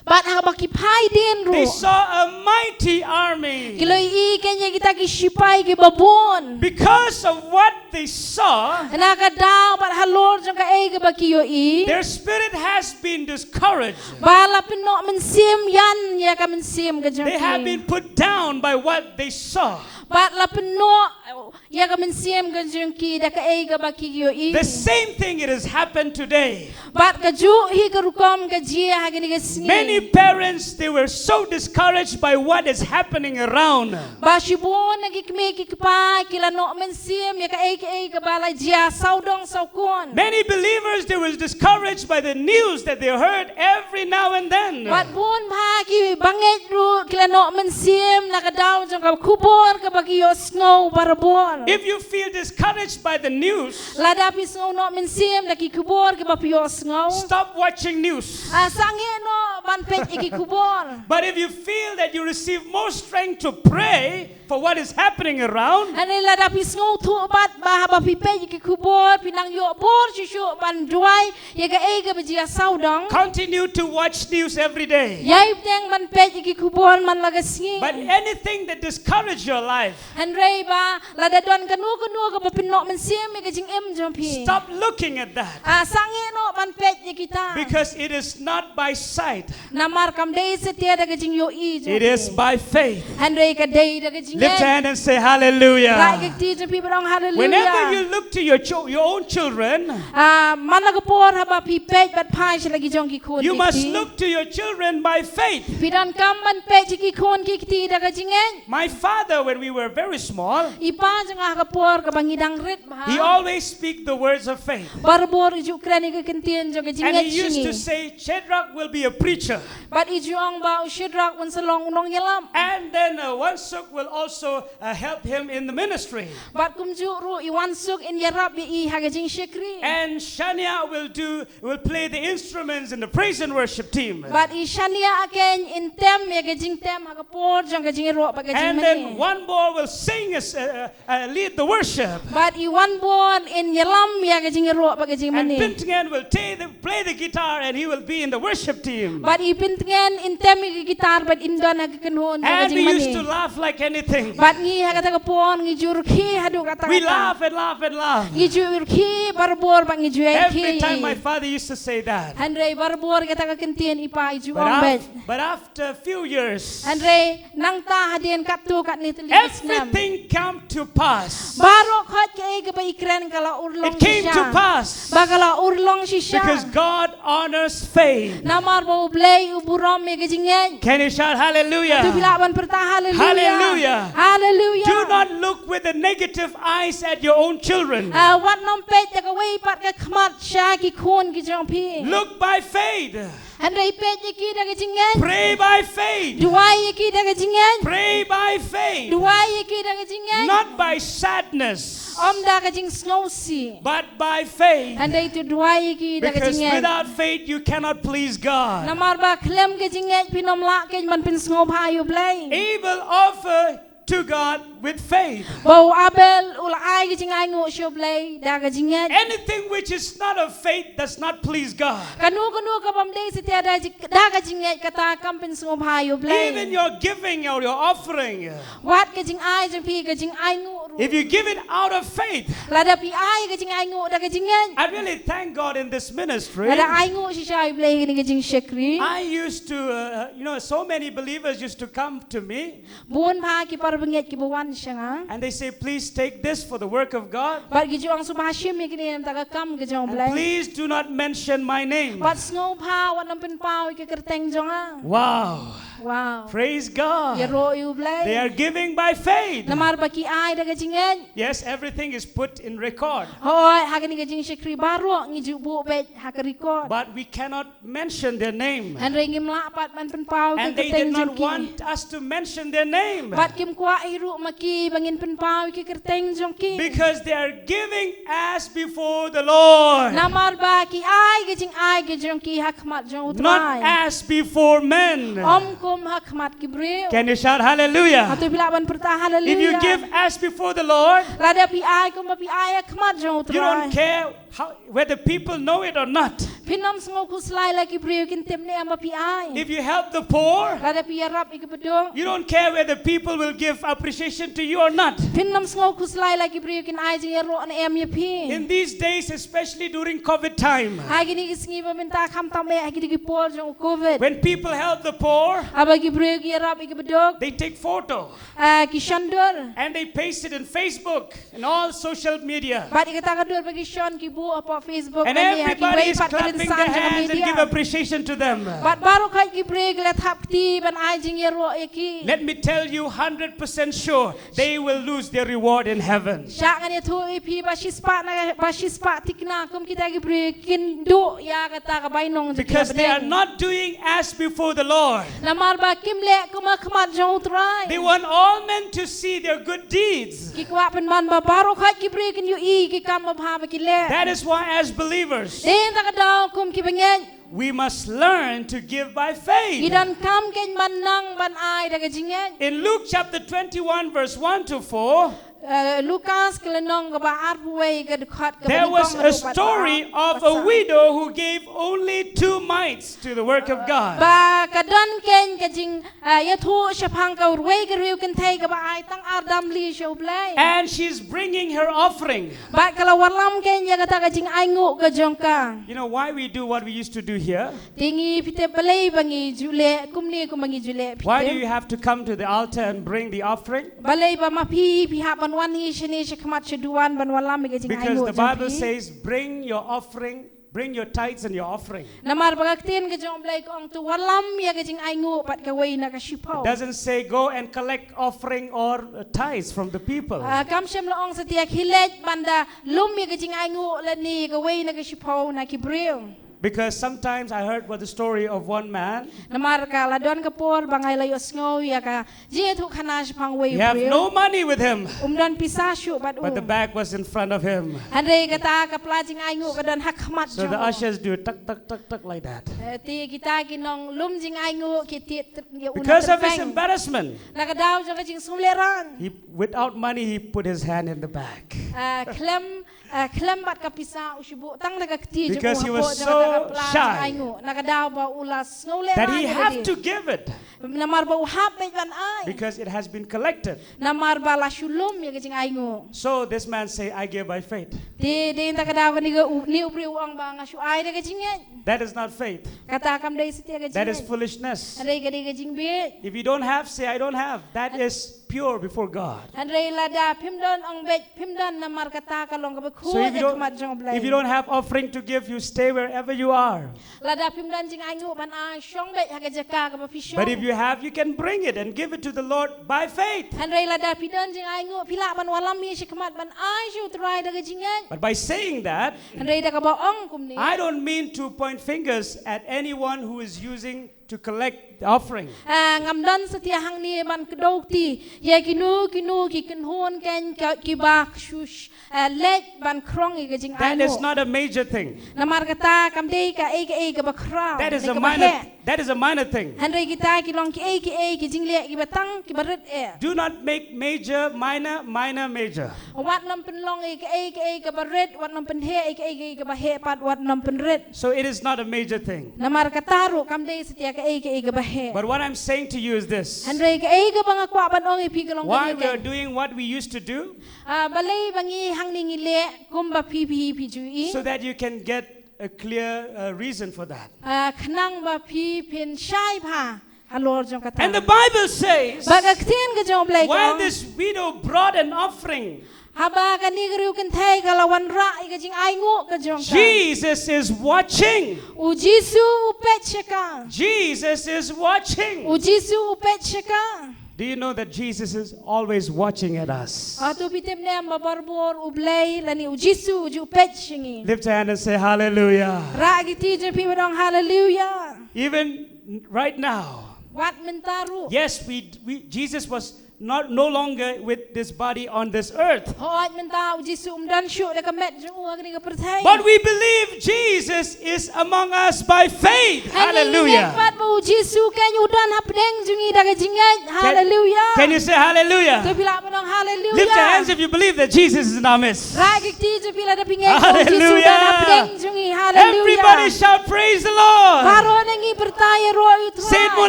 Bad haba ki phai dien ruh, they saw a mighty army. Ki la ïohi kein ïa kita ki shipai kiba bun. Because of what they saw, na ka daw bad halor jong kaei kaba ki ïohi, their spirit has been discouraged. Ba la pynnoh mynsiem ïan ïa ka mynsiem ka jong ki. They have been put down by what they saw. Bad la pynnoh ïa ka mynsiem ka jong ki da kaei kaba ki ïohi. The same thing it has happened today. Bad kajuh hi ka rukom ka jia ha kane ka sngi. Many parents, they were so discouraged by what is happening around. Ba shibun na ki kmie ki kpa ki la noh mynsiem ïa kaei kaei kaba la jia sawdong sawkun. Many believers, they were discouraged by the news that they heard every now and then. Bad bun bha ki bangeit ruh ki la noh mynsiem na ka daw jong ka khubor kaba ki ïohsngew barabor. If you feel discouraged by the news, lada phi sngew noh mynsiem da ki khubor kiba phi ïohsngew, stop watching news. Ah, sangeh noh ban peit ïa ki khubor. But if you feel that you receive more strength to pray for what is happening around, hynrei lada phi sngewthuh pat ba haba phi peit ïa ki khubor phi nang ïoh bor shuh shuh ban duwai ïa kaei kaba jia sawdong, continue to watch news every day. Ïai bteng ban peit ïa ki khubor man la ka sngi. But anything that discourage your life, hynrei ba lada don kano kano kaba pynnoh mynsiem ïa ka jingim jong phi, stop looking at that. Ah, sangeh noh ban peit ïa kita. Because it is not by sight. Namar kam dei satia da ka jingïohi jong phi. It is by faith. Hynrei ka dei da ka jingngeit. Lift your hand and say hallelujah. Rai ka kti jong phi bad ong hallelujah. Whenever you look to your chil-, your own children, ah, man la ka por haba phi peit bad phai sha la ki jong ki khun ki kti, you must look to your children by faith. Phi donkam ban peit sha ki khun ki kti da ka jingngeit. My father, when we were very small, i pa jong nga ha ka por kaba ngi dang rit bha, he always speak the words of faith. Barabor i ju kren ïa ka ktien jong ka jingngeit sha ngi. And he used to say, Shadrach will be a preacher. Bad i ju ong ba u Shadrach un sa long u nongïalam. And then, uh, Wansuk will also, uh, help him in the ministry. Bad kumjuh ruh i Wansuk in ïarap ïa i ha ka jingshakri. And Shania will do, will play the instruments in the praise and worship team. Bad i Shania kein in tem ïa ka jingtem ha ka por jong ka jingïaroh bad ka jingmane. And then Wanbor will sing as, uh, uh, uh, lead the worship. Bad i Wanbor in ïalam ïa ka jingïaroh bad ka jingmane. And Pyntngen will ta-, the, play the guitar and he will be in the worship team. Bad i Pyntngen in tem ïa ka guitar bad in don ha ka kynhun jong ka jingmane. And we used to laugh like anything. Bad ngi ha kata ka por ngi ju rkhie haduh katta katta. We laugh and laugh and laugh. Ngi ju rkhie barabor bad ngi ju rkhie. Every time my father used to say that. Hynrei barabor kata ka ktien i pa i ju ong bad. But af-, but after a few years, hynrei nangta hadien katto katne tylli ki snem, everything came to pass. Baroh khoit kaei kaba i kren ka la urlong shisha. It came to pass. Ba ka la urlong shisha. Because God honors faith. Namar ba U Blei u burom ïa ka jingngeit. Can you shout hallelujah? To phi lah ban pyrta hallelujah. Hallelujah. Hallelujah. Do not look with the negative eyes at your own children. Ah, wat nym peit da kawei pat ka khmat sha ki khun ki jong phi. Look by faith. Hynrei peit ïa ki da ka jingngeit. Pray by faith. Duwai ïa ki da ka jingngeit. Pray by faith. Duwai ïa ki da ka jingngeit. Not by sadness. Ym da ka jingsngewsih. But by faith. Hynrei to duwai ïa ki da ka jingngeit. Because without faith you cannot please God. Namar ba khlem ka jingngeit phin ym lah kein ban pynsngewbha ïa U Blei. Abel offer to God with faith. Ba u Abel u la ai ka jingainguh sha U Blei da ka jingngeit. Anything which is not of faith does not please God. Kano kano ka bym dei satia da ji-, da ka jingngeit kata kam pynsngewbha ïa U Blei. Even your giving or your offering. Wat ka jingai jong phi ka jingainguh ruh. If you give it out of faith, lada phi ai ka jingainguh da ka jingngeit. I really thank God in this ministry. Lada ainguh shisha ïa U Blei ha kane ka jingshakri. I used to, uh, you know, so many believers used to come to me. Bun bha ki para bangeit kiba wan sha nga. And they say, "Please take this for the work of God." Bad ki ju ong, "Sngewbha shim ïa kane namar ka kam ka jong U Blei. And please do not mention my name. Bad sngewbha wat nym pynpaw ïa ka kyrteng jong nga." Wow. Wow. Praise God. Ïaroh ïa U Blei. They are giving by faith. Namar ba ki ai da ka jingngeit. Yes, everything is put in record. Hooid, ha kane ka jingshakri baroh ngi ju buh beit ha ka record. But we cannot mention their name. Hynrei ngim lah pat ban pynpaw ïa ka kyrteng jong ki. And they did not want us to mention their name. Bad kim kwah hi ruh ma ki ba ngin pynpaw ïa ka kyrteng jong ki. Because they are giving as before the Lord. Namar ba ki ai ka jingai ka jong ki ha khmat jong U Trai. Not as before men. Ym kum ha khmat ki briew. Can you shout hallelujah? Hato phi lah ban pyrta hallelujah? If you give as before the Lord, lada phi ai kumba phi ai ha khmat jong U Trai, you don't care How, whether people know it or not. Phin ym sngew khuslai la ki briew kin tip ne em ba phi ai. If you help the poor, lada phi ïarap ïa ki baduk, you don't care whether people will give appreciation to you or not. Phin ym sngew khuslai la ki briew kin ai jingïaroh ne em ïa phi. In these days, especially during COVID time, ha kine ki sngi ba mynta, khamtam eh ha kine ki por jong u COVID, when people help the poor, haba ki briew ki ïarap ïa ki baduk, they take photo, ah, ki shon dur, and they paste it in Facebook and all social media. Bad ïa kata ka dur ba ki shon ki buh hapoh Facebook, and lane ha kiwei pat ki rynsan jong ka media. Everybody is clapping their hands and give appreciation to them. Bad baroh khoit ki briew ki la thap kti ban ai jingïaroh ïa ki. Let me tell you, hundred percent sure, they will lose their reward in heaven. Shah ngan ïathuh ïa phi ba shispah na, ba shispah thikna kum kita ki briew kin duh ïa kata ka bainong jong ki ha bneng. Because they are not doing as before the Lord. Namar ba kim leh kum ha khmat jong U Trai. They want all men to see their good deeds. Ki kwah pynban ba baroh khoit ki briew kin ïohi ki kam babha ba ki leh. That is why, as believers, dei na kata ka daw kum ki bangeit, we must learn to give by faith. Ngi donkam kein ban nang ban ai da ka jingngeit. In Luke chapter twenty-one, verse one to four, eh, Lukas ka lynnong kaba arphew wei, ka dkhot kaba nyngkong haduh ba ar. There was a story of a widow who gave only two mites to the work of God. Ba ka don kein ka jing, ah, ïathuh shaphang kawei ka riew kynthei kaba ai tang ar damli sha U Blei. And she's bringing her offering. Bad ka la wallam kein ïa kata ka jingainguh ka jong ka. You know why we do what we used to do here? Te ngi phi tip balei ba ngi ju leh kumne kumba ngi ju leh, phi tip? Why do you have to come to the altar and bring the offering? Balei ba ma phi, phi hap ban wan hi shane shakhmat shaduwan ban wallam ïa ka jingainguh jong phi? Because the Bible says, "Bring your offering, bring your tithes and your offering." Namar ba ka ktien ka jong U Blei ka ong, to wallam ïa ka jingainguh bad kawei na ka shiphew. It doesn't say, "Go and collect offering or, uh, tithes from the people." Ah, kam shym la ong satia khie leit ban da lum ïa ka jingainguh lane kawei na ka shiphew na ki briew. Because sometimes I heard what the story of one man. Namar ka la don ka por ba nga la ïohsngew ïa ka jingïathuhkhana shaphang uwei u briew. He have no money with him. Um don pisa shuh bad u. But the bag was in front of him. Hynrei kata ka pla jingainguh ka don ha khmat jong u. So the ushers do tak, tak, tak, tak like that. Eh, te kita ki nonglum jingainguh ki tied ïa u na tyrpeng. Because of his embarrassment, na ka daw jong ka jingsngewlehrain, he, without money, he put his hand in the bag. Ah, khlem Ah, khlem bad ka pisa u shu buh tang da ka kti jong u hapoh jong kata ka pla jingainguh. Because he was so shy. Na ka daw ba u la sngewlehrain lade. That he have to give it. Namar ba u hap beit ban ai. Because it has been collected. Namar ba la shu lum ïa ka jingainguh. So this man say, "I give by faith." Te, te na kata ka daw kane ka u, une u briew u ong ba nga shu ai da ka jingngeit. That is not faith. Kata kam dei satia ka jingngeit. That is foolishness. Hynrei ka dei ka jingbieit. If you don't have, say, "I don't have." That is pure before God. Hynrei lada phim don, ong beit phim don, namar kata ka long kaba khuid ha khmat jong U Blei. So if you don't, if you don't have offering to give, you stay wherever you are. Lada phim don jingainguh ban ai, shong beit ha ka jaka kaba phi shong. But if you have, you can bring it and give it to the Lord by faith. Hynrei lada phi don jingainguh, phi lah ban wallam hi shakhmat ban ai sha U Trai da ka jingngeit. But by saying that, hynrei da kaba ong kumne, I don't mean to point fingers at anyone who is using to collect the offering. Ah, ngam don satia hangne ban kdew kti ïa kino kino ki kynhun kein ka, kiba shu, ah, leit ban khrong ïa ka jingainguh. That is not a major thing. Namar kata kam dei kaei kaei kaba khraw. That is a minor, that is a minor thing. Hynrei kita ki long kiei kiei ki jingleh kiba tang kiba rit eh. Do not make major minor, minor major. Wat nym pynlong ïa kaei kaei kaba rit, wat nym pynheh ïa kaei kaei kaba heh pat, wat nym pynrit. So it is not a major thing. Namar kata ruh kam dei satia kaei kaei kaba heh. But what I'm saying to you is this. Hynrei kaei kaba nga kwah ban ong ïa phi ka long kane. Why we are doing what we used to do? Ah, balei ba ngi hangne ngi leh kumba phi phi phi ju ïohi. So that you can get a clear, uh, reason for that. Ah, khnang ba phi phin shai bha halor jong kata. And the Bible says, bad ka ktien ka jong U Blei ka ong, while this widow brought an offering, haba kane ka riew kynthei ka la wanrah ïa ka jingainguh ka jong ka, Jesus is watching. U Jisu u peit sha ka. Jesus is watching. U Jisu u peit sha ka. Do you know that Jesus is always watching at us? Hato phi tip ne em ba barabor U Blei lane U Jisu u ju peit sha ngi? Lift your hand and say, "Hallelujah." Rah ki kti jong phi bad ong, "Hallelujah." Even right now. Wat mynta ruh. Yes, we, we, Jesus was not, no longer with this body on this earth. Hooid, mynta U Jisu um don shuh da ka met jong u ha kane ka pyrthei. But we believe Jesus is among us by faith. Hynrei ngi ngeit pat ba U Jisu kein u don hapdeng jong ngi da ka jingngeit. Hallelujah. Can you say hallelujah? To phi lah ban ong hallelujah. Lift your hands if you believe that Jesus is in our midst. Rah ki kti jong phi lada phi ngeit ba U Jisu u don hapdeng jong ngi. Hallelujah. Everybody shout, "Praise the Lord." Baroh na ngi pyrta ïaroh ïa U Trai. Say it more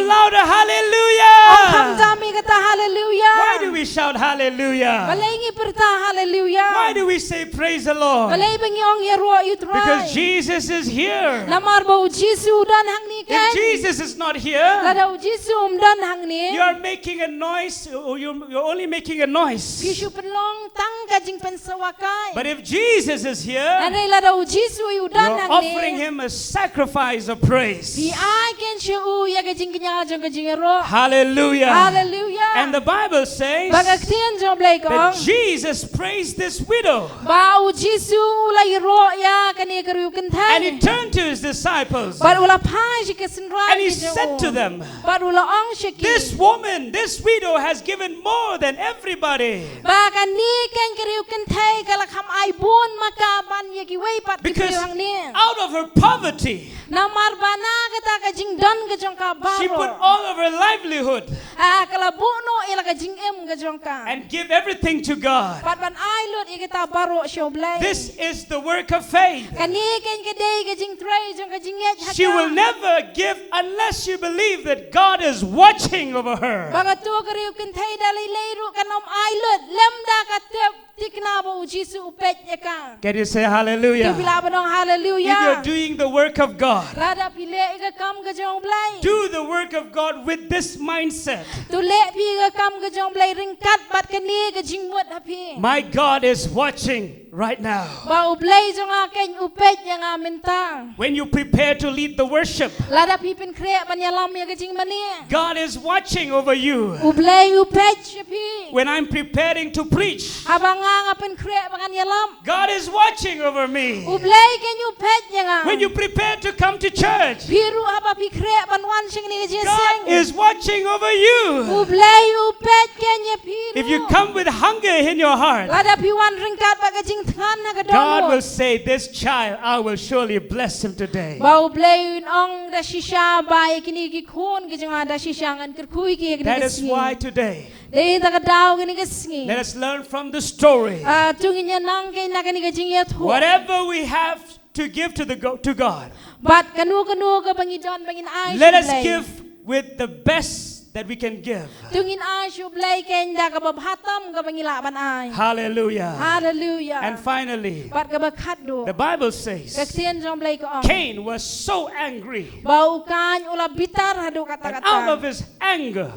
louder, "Hallelujah." Ong khamtam ïa kata hallelujah. Why do we shout hallelujah? Balei ngi pyrta hallelujah? Why do we say, "Praise the Lord"? Balei ba ngi ong ïaroh ïa U Trai? Because Jesus is here. Namar ba U Jisu u don hangne. If Jesus is not here, lada U Jisu um don hangne, you are making a noise, or you're, you're only making a noise. Phi shu pynlong tang ka jingpynsawa kai. But if Jesus is here, hynrei lada U Jisu u don hangne, you're offering him a sacrifice of praise. Phi ai keiñ sha u ïa ka jingkñia jong ka jingïaroh. Hallelujah. Hallelujah. And the Bible says, ba ka ktien jong U Blei ka ong, that Jesus praised this widow. Ba U Jisu u la ïaroh ïa kane ka riewkynthei. And he turned to his disciples. Bad u la phai sha ki synran ki jong u. And he said to them, bad u la ong sha ki, "This woman, this widow has given more than everybody." Ba kane keiñ ka riewkynthei ka la kham ai bun ma ka ban ïa kiwei pat ki briew hangne. Because out of her poverty, namar ba na kata ka jingdon ka jong ka baroh, she put all of her livelihood. Ah, ka la buh noh ïa la ka jingim ka jong ka. And give everything to God. Bad ban ai lut ïa kita baroh sha U Blei. This is the work of faith. Kane keiñ ka dei ka jingtrei jong ka jingngeit ha ka. She will never give unless she believe that God is watching over her. Ba kato ka riewkynthei da lei lei ruh kan ym ai lut lymda ka tip thikna ba U Jisu u peit ïa ka. Can you say hallelujah? To phi lah ban ong hallelujah. If you're doing the work of God, lada phi leh ïa ka kam ka jong U Blei, do the work of God with this mindset. To leh phi ïa ka kam ka jong U Blei ryngkat bad kane ka jingmut ha phi. My God is watching right now. Ba U Blei jong nga keiñ u peit ïa nga mynta. When you prepare to lead the worship, lada phi pynkhreh ban ïalam ïa ka jingmane, God is watching over you. U Blei u peit sha phi. When I'm preparing to preach, haba nga nga pynkhreh ba ngan ïalam, God is watching over me. U Blei keiñ u peit ïa nga. When you prepare to come to church, phi ruh haba phi khreh ban wan sha kane ka jingïaseng, God is watching over you. U Blei u peit keiñ ïa phi ruh. If you come with hunger in your heart, lada phi wan ryngkat bad ka jingthngan ha ka dohnud, God will say, "This child, I will surely bless him today." Ba U Blei un ong da shisha ba ïa kine ki khun ki jong nga da shisha ngan kyrkhu ïa ki ha kane ka sngi. That is why today, dei na kata ka daw kane ka sngi, let us learn from the story. Ah, to ngin ïa nang keiñ na kane ka jingïathuh. Whatever we have to give to the go-, to God, bad kano kano kaba ngi don ba ngin ai sha U Blei, let us give with the best that we can give. To ngin ai sha U Blei keiñ da kaba bha tam kaba ngi lah ban ai. Hallelujah. Hallelujah. And finally, bad kaba khatduh, the Bible says, ka ktien jong U Blei ka ong, Cain was so angry, ba u Kain u la bitar haduh katta katta. And out of his anger,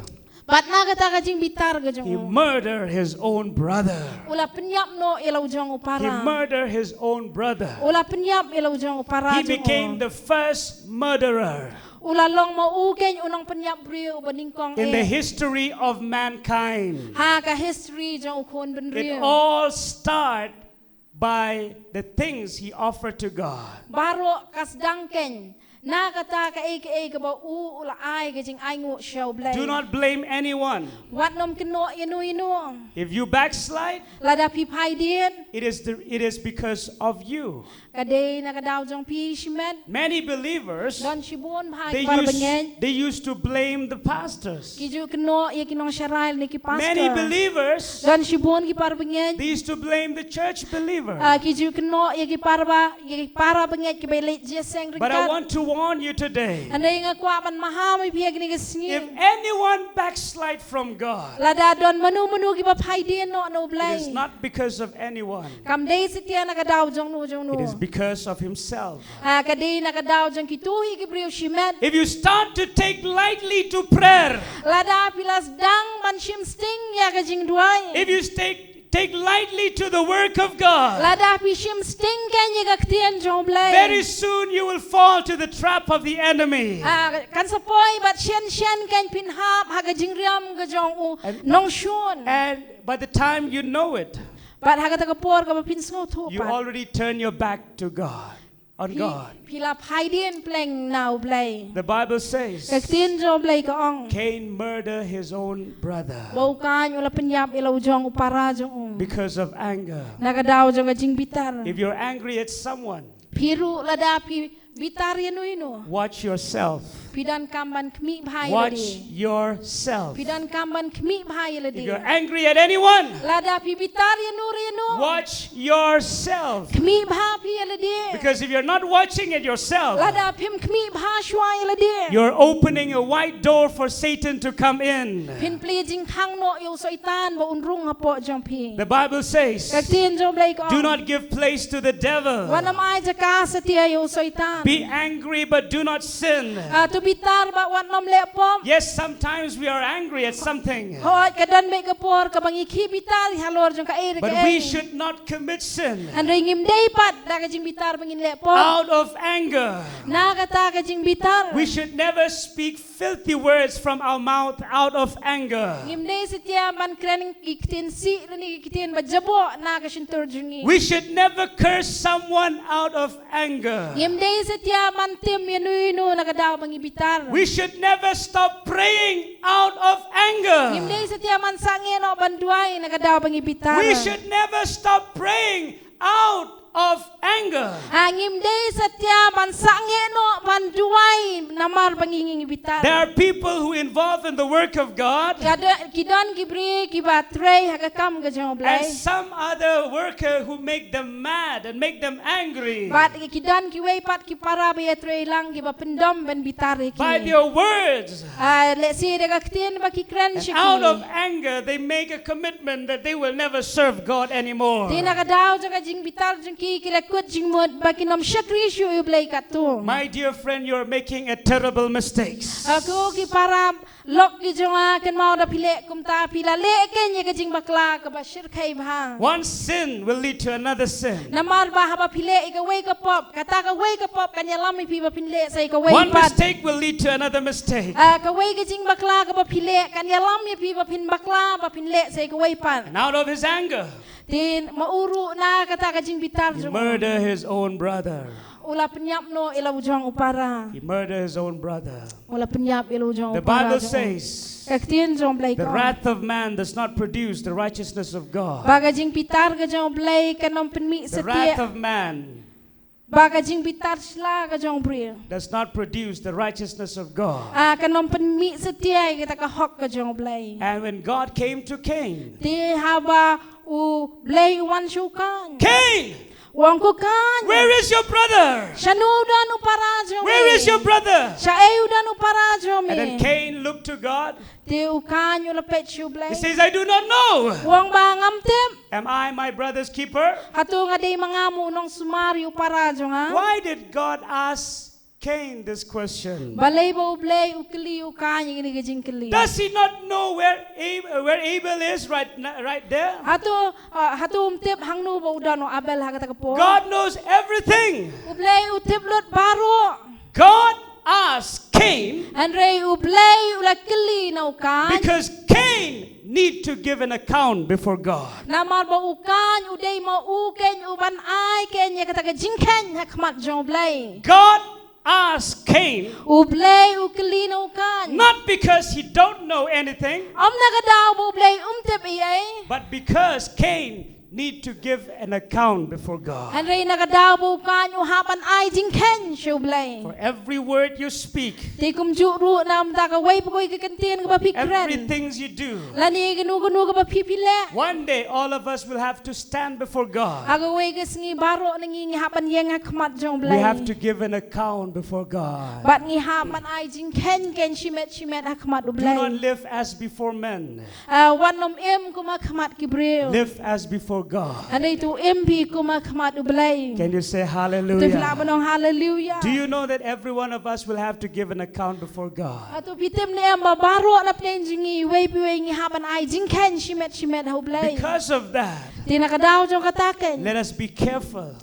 bad na kata ka jingbitar ka jong u, he murdered his own brother. U la pynïap noh ïa la u jong u para. He murdered his own brother. U la pynïap ïa la u jong u para jong u. He became the first murderer. U la long ma u keiñ u nongpynïap briew uba nyngkong eh in the history of mankind. Ha ka history jong u khun bynriew. It all start by the things he offered to God. Baroh ka sdang keiñ na kata kaei kaei kaba u u la ai ka jingainguh sha U Blei. Do not blame anyone. Wat nym kynnoh ïano ïano. If you backslide, lada phi phai dien, it is the, it is because of you. Ka dei na ka daw jong phi shimet. Many believers, don shibun bha ki para bangeit, they used to blame the pastors. Ki ju kynnoh ïa ki nongsharai ne ki pastor. Many believers, don shibun ki para bangeit, they used to blame the church believers. Ah, ki ju kynnoh ïa ki para ba, ïa ki para bangeit kiba leit jingïaseng ryngkat. But I want to warn you today. Hynrei nga kwah ban maham ïa phi ha kane ka sngi. If anyone backslide from God, lada don mano mano kiba phai dien noh na U Blei, it is not because of anyone. Kam dei satia na ka daw jong no jong no. It is because of himself. Ah, ka dei na ka daw jong kito hi ki briew shimet. If you start to take lightly to prayer, lada phi la sdang ban shim sting ïa ka jingduwai, if you take, take lightly to the work of God, lada phi shim sting keiñ ïa ka ktien jong U Blei, very soon you will fall to the trap of the enemy. Ah, kan sa poi bad shen shen keiñ phin hap ha ka jingriam ka jong u nongshun. And by the time you know it, bad ha kata ka por kaba phin sngewthuh pat, you already turn your back to God, on God. Phi la phai dien pleng na U Blei. The Bible says, ka ktien jong U Blei ka ong, Cain murdered his own brother. Ba u Kain u la pynïap ïa la u jong u para jong u. Because of anger. Na ka daw jong ka jingbitar. If you're angry at someone, phi ruh lada phi bitar ïano ïano, watch yourself. Phi donkam ban khmih bha ïa lade. Watch yourself. Phi donkam ban khmih bha ïa lade. If you're angry at anyone, lada phi bitar ïa no re no, watch yourself. Khmih bha phi ïa lade. Because if you're not watching at yourself, lada phim khmih bha shuwa ïa lade, you're opening a wide door for Satan to come in. Phin plie jingkhang noh ïa u Soitan ba un rung hapoh jong phi. The Bible says, Ka ktien jong u Blei ka ong, do not give place to the devil. Wat nym ai jaka satia ïa u Soitan. Be angry, but do not sin. Ah, to bitar bad wat nym leh pop. Yes, sometimes we are angry at something. Hooid, ka don beit ka por kaba ngi khih bitar halor jong kaei re kaei. But we should not commit sin. Hynrei ngim dei pat da ka jingbitar ba ngin leh pop. Out of anger. Na kata ka jingbitar. We should never speak filthy words from our mouth out of anger. Ngim dei satia ban kren ki ktien sih lane ki ktien ba jaboh na ka shyntur jong ngi. We should never curse someone out of anger. Ngim dei satia ban tim ïa no ïa no na ka daw ba ngi bitar. We should never stop praying out of anger. Ngim dei satia ban sangeh noh ban duwai na ka daw ba ngi bitar. We should never stop praying out of anger. Ah, ngim dei satia ban sangeh noh ban duwai namar ba ngi ngi bitar. There are people who involved in the work of God. Ka do-, ki don ki briew kiba trei ha ka kam ka jong u Blei. And some other worker who make them mad and make them angry. Bad ki don kiwei pat ki para ba ïatrei lang kiba pyndom ban bitar ïa ki. By their words. Ah, lehse da ka ktien ba ki kren sha ki. And out of anger, they make a commitment that they will never serve God anymore. Te na ka daw jong ka jingbitar jong ki ki la kut jingmut ba kin ym shakri shuh ïa u Blei katto. My dear friend, you are making a terrible mistake. Ah, ko ki para lok ki jong nga, kynmaw da phi leh kumta phi la leh keiñ ïa ka jingbakla kaba shyrkhei bha. One sin will lead to another sin. Namar ba haba phi leh ïa kawei ka pop, kata kawei ka pop kan ïalam ïa phi ba phin leh sa ïa kawei pat. One mistake will lead to another mistake. Ah, kawei ka jingbakla kaba phi leh kan ïalam ïa phi ba phin bakla ba phin leh sa ïa kawei pat. And out of his anger, Te ma u ruh na kata ka jingbitar he jong u, murder his own brother. u la pynïap noh ïa la u jong u para. He murder his own brother. U la pynïap ïa la u jong u The para Bible jong u. Says, Ka ktien jong u Blei the ka ong, wrath of man does not produce the righteousness of God. Ba ka jingbitar ka jong u Blei kan ym pynmih satia. The wrath of man Ba ka jingbitar shla ka jong u briew. Does not produce the righteousness of God. Ah, kan ym pynmih satia ïa kata ka hok ka jong u Blei. And when God came to Cain, Te haba u Blei u wan sha u Kain. Cain, U ong, ko Kain, where is your brother? Shano u don u para jong me? Where is your brother? Shaei u don u para jong me? And then Cain looked to God. Te u Kain u la peit sha u Blei. He says, I do not know. U ong ba ngam tip. Am I my brother's keeper? Hato nga dei ma nga mo u nongsumar ïa u para jong nga? Why did God ask Cain this question? Balei ba u Blei u kylli u Kain ïa kane ka jingkylli? Does he not know where Ab- where Abel is right n- right there? Hato, ah, hato um tip hangno ba u don u Abel ha kata ka por? God knows everything. U Blei u tip lut baroh. God asked Cain Hynrei u Blei u la kylli na u Kain. Because Cain need to give an account before God. Namar ba u Kain u dei ma u keiñ u ban ai keiñ ïa kata ka jingkheiñ ha khmat jong u Blei. God asked Cain U Blei u kylli na u Kain. Not because he don't know anything, Ym na ka daw ba u Blei um tip ei ei. But because Cain need to give an account before God. Hynrei na ka daw ba u Kain u hap ban ai jingkheiñ sha u Blei. For every word you speak, Te kumjuh ruh namar kawei pa kawei ka kyntien kaba phi kren. Everything you do, Lane kano kano kaba phi phi leh. One day all of us will have to stand before God. Ha kawei ka sngi baroh na ngi ngi hap ban ïeng ha khmat jong u Blei. We have to give an account before God. Bad ngi hap ban ai jingkheiñ kheiñ shimet shimet ha khmat u Blei. Do not live as before men. Ah, wat nym im kum ha khmat ki briew. Live as before God. Hynrei to im phi kum ha khmat u Blei. Can you say To phi lah hallelujah? ban ong hallelujah. Do you know that every one of us will have to give an account before God? Hato phi tip ne em ba baroh na pdeng jong ngi iwei pa iwei ngi hap ban ai jingkheiñ shimet shimet ha u Blei. Because of that, Te na ka daw jong kata keiñ. Let us be careful.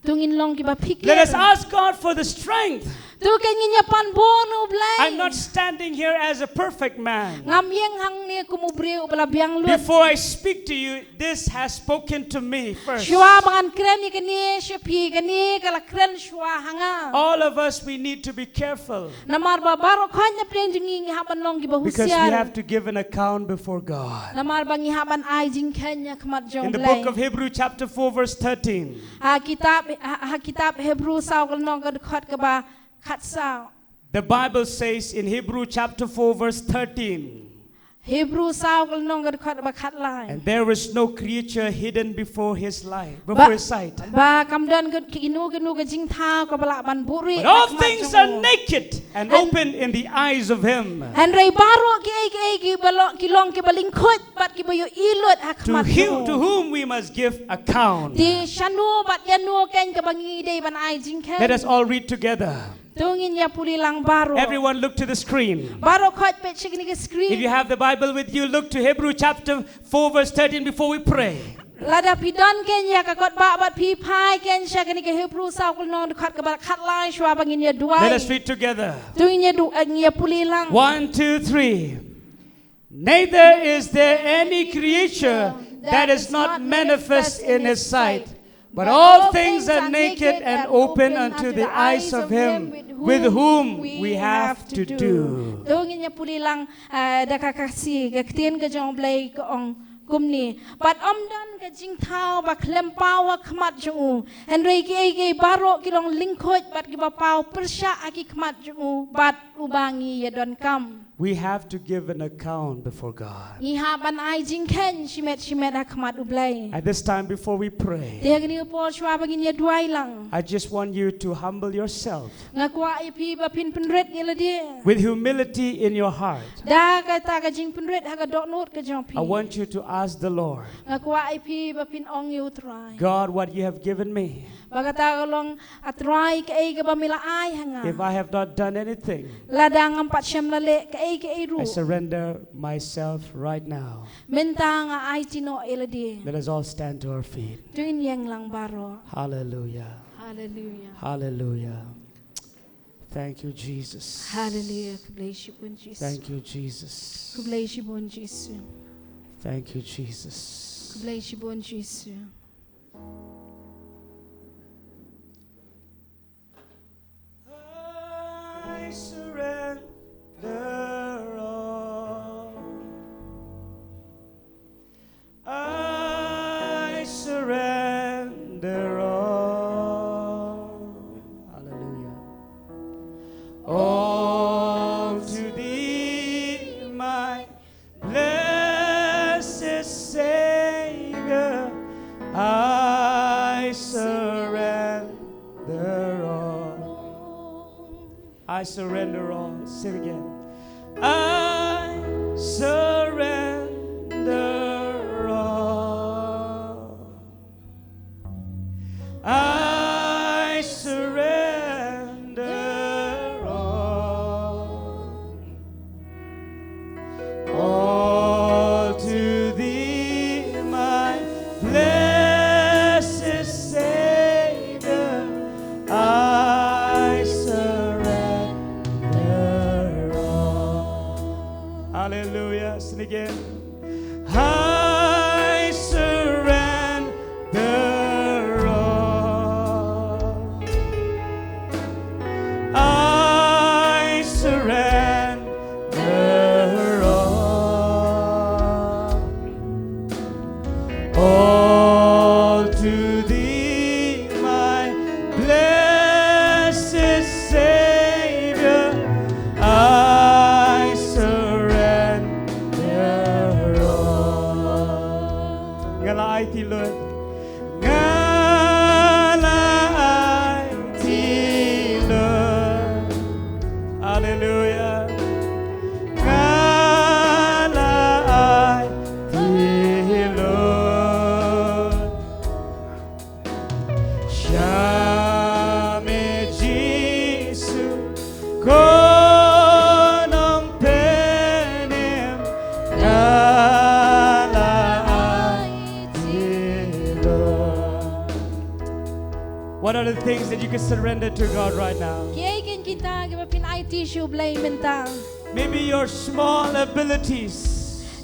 To ngin long kiba phi kren. Let us ask God for the strength. To keiñ ngin ïa pan bor na u Blei. I'm not standing here as a perfect man. Ngam ïeng hangne kum u briew uba la biang lut. Before I speak to you, this has spoken to me first. Shuwa ba ngan kren ïa kane sha phi, kane ka la kren shuwa ha nga. All of us, we need to be careful. Namar ba baroh khoit na pdeng jong ngi ngi hap ban long kiba husiar. Because we have to give an account before God. Namar ba ngi hap ban ai jingkheiñ ha khmat jong u Blei. In the book of Hebrew chapter four verse thirteen. Ha kitab, ha, ha kitab Hebru saw ka lynnong ka dkhot kaba khatsaw. The Bible says in Hebrew chapter four, verse thirteen, Hebru saw ka lynnong ka dkhot ba khatlai. And there is no creature hidden before his light, before his sight. Ba kam don kino kino ka jingthaw kaba lah ban buhrieh. But all things are naked and open in the eyes of him. Hynrei baroh kiei kiei ki ba long ki long kiba lyngkhuit bad kiba ïohi lut ha khmat jong u. To whom we must give account. Te shano bad ïano keiñ kaba ngi dei ban ai jingkheiñ. Let us all read together. To ngin ïa pule lang baroh. Everyone look to the screen. Baroh khoit peit sha kane ka screen. If you have the Bible with you, look to Hebrew chapter four verse thirteen before we pray. Lada phi don keiñ ïa ka kot bah bad phi phai keiñ sha kane ka Hebru saw ka lynnong dkhot kaba khatlai shuwa ba ngin ïa duwai. Let us read together. To ngin ïa du ngin ïa pule lang. One, two, three. Neither is there any creature that is not manifest in his sight, but all things are naked and open unto the eyes of him with whom we have to do. To ngin ïa pule lang da ka Khasi, ka ktien ka jong U Blei ka ong kumne. Bad ym don ka jingthaw ba khlem paw ha khmat jong u. Hynrei kiei kiei baroh ki long lyngkhuit bad kiba paw pyrshah ha ki khmat jong u bad uba ngi ïa donkam. We have to give an account before God. Ngi hap ban ai jingkheiñ shimet shimet ha khmat U Blei. At this time before we pray, te ha kane ka por shuwa ba ngin ïa duwai lang, I just want you to humble yourself. Nga kwah ïa phi ba phin pynrit ïa lade. With humility in your heart. Da kata ka jingpynrit ha ka dohnud ka jong phi. I want you to ask the Lord. Nga kwah ïa phi ba phin ong ïa U Trai. God, what you have given me. Ba kata ka long A Trai kaei kaba me la ai ha nga. If I have not done anything, lada ngam pat shym la leh kaei kaei ruh. I surrender myself right now. Mynta nga aiti noh ïa lade. Let us all stand to our feet. To ngin ïeng lang baroh. Hallelujah. Hallelujah. Hallelujah. Thank you, Jesus. Hallelujah. Khublei shibun Jisu. Thank you, Jesus. Khublei shibun Jisu. Thank you, Jesus. Khublei shibun Jisu. I surrender all. I surrender all. Hallelujah. All to thee, my Blessed Savior, I surrender all. I surrender all. Sing again. I surrender all. I surrender all. All to thee, my blessed Savior, I surrender all. Hallelujah. Sing again. I surrender all. I surrender all. All to thee, my blessed Savior, I surrender all. Nga la aiti lut. Nga la aiti lut. Hallelujah. Nga la aiti lut. Sha me Jisu, ko nongpynim, nga la aiti lut. What are the things that you can surrender to God right now? Kiei keiñ kita kiba phin aiti sha U Blei mynta. Maybe your small abilities.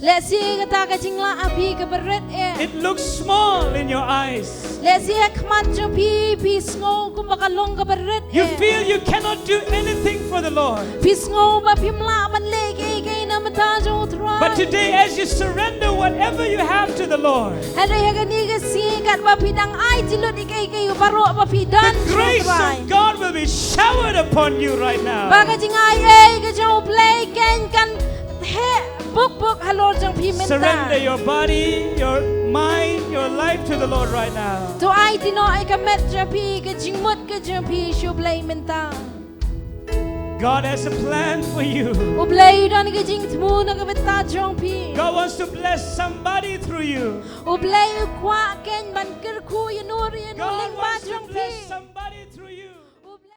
Lehse kata ka jinglah ha phi kaba rit eh. It looks small in your eyes. Lehse ha khmat jong phi phi sngew kumba ka long kaba rit eh. You feel you cannot do anything for the Lord. Phi sngew ba phim lah ban leh kiei kiei na ka bynta jong U Trai. But today, as you surrender whatever you have to the Lord. Hynrei ha kane ka sngi katba phi dang ai jinglut ïa kiei kiei baroh ba phi don The grace Trai, of God will be showered upon you right now. ba ka jingai ei ka jong U Blei kan kan heh buk buk halor jong phi mynta. Surrender your body, your mind, your life to the Lord right now. To ai ti noh ïa ka met jong phi, ka jingmut ka jong phi sha U Blei mynta. God has a plan for you. U Blei u don ka jingthmu na ka bynta jong phi. God wants to bless somebody through you. U Blei u kwah kan ban kyrkhu ïa no ïa no God lyngba wants to jong phi. Bless somebody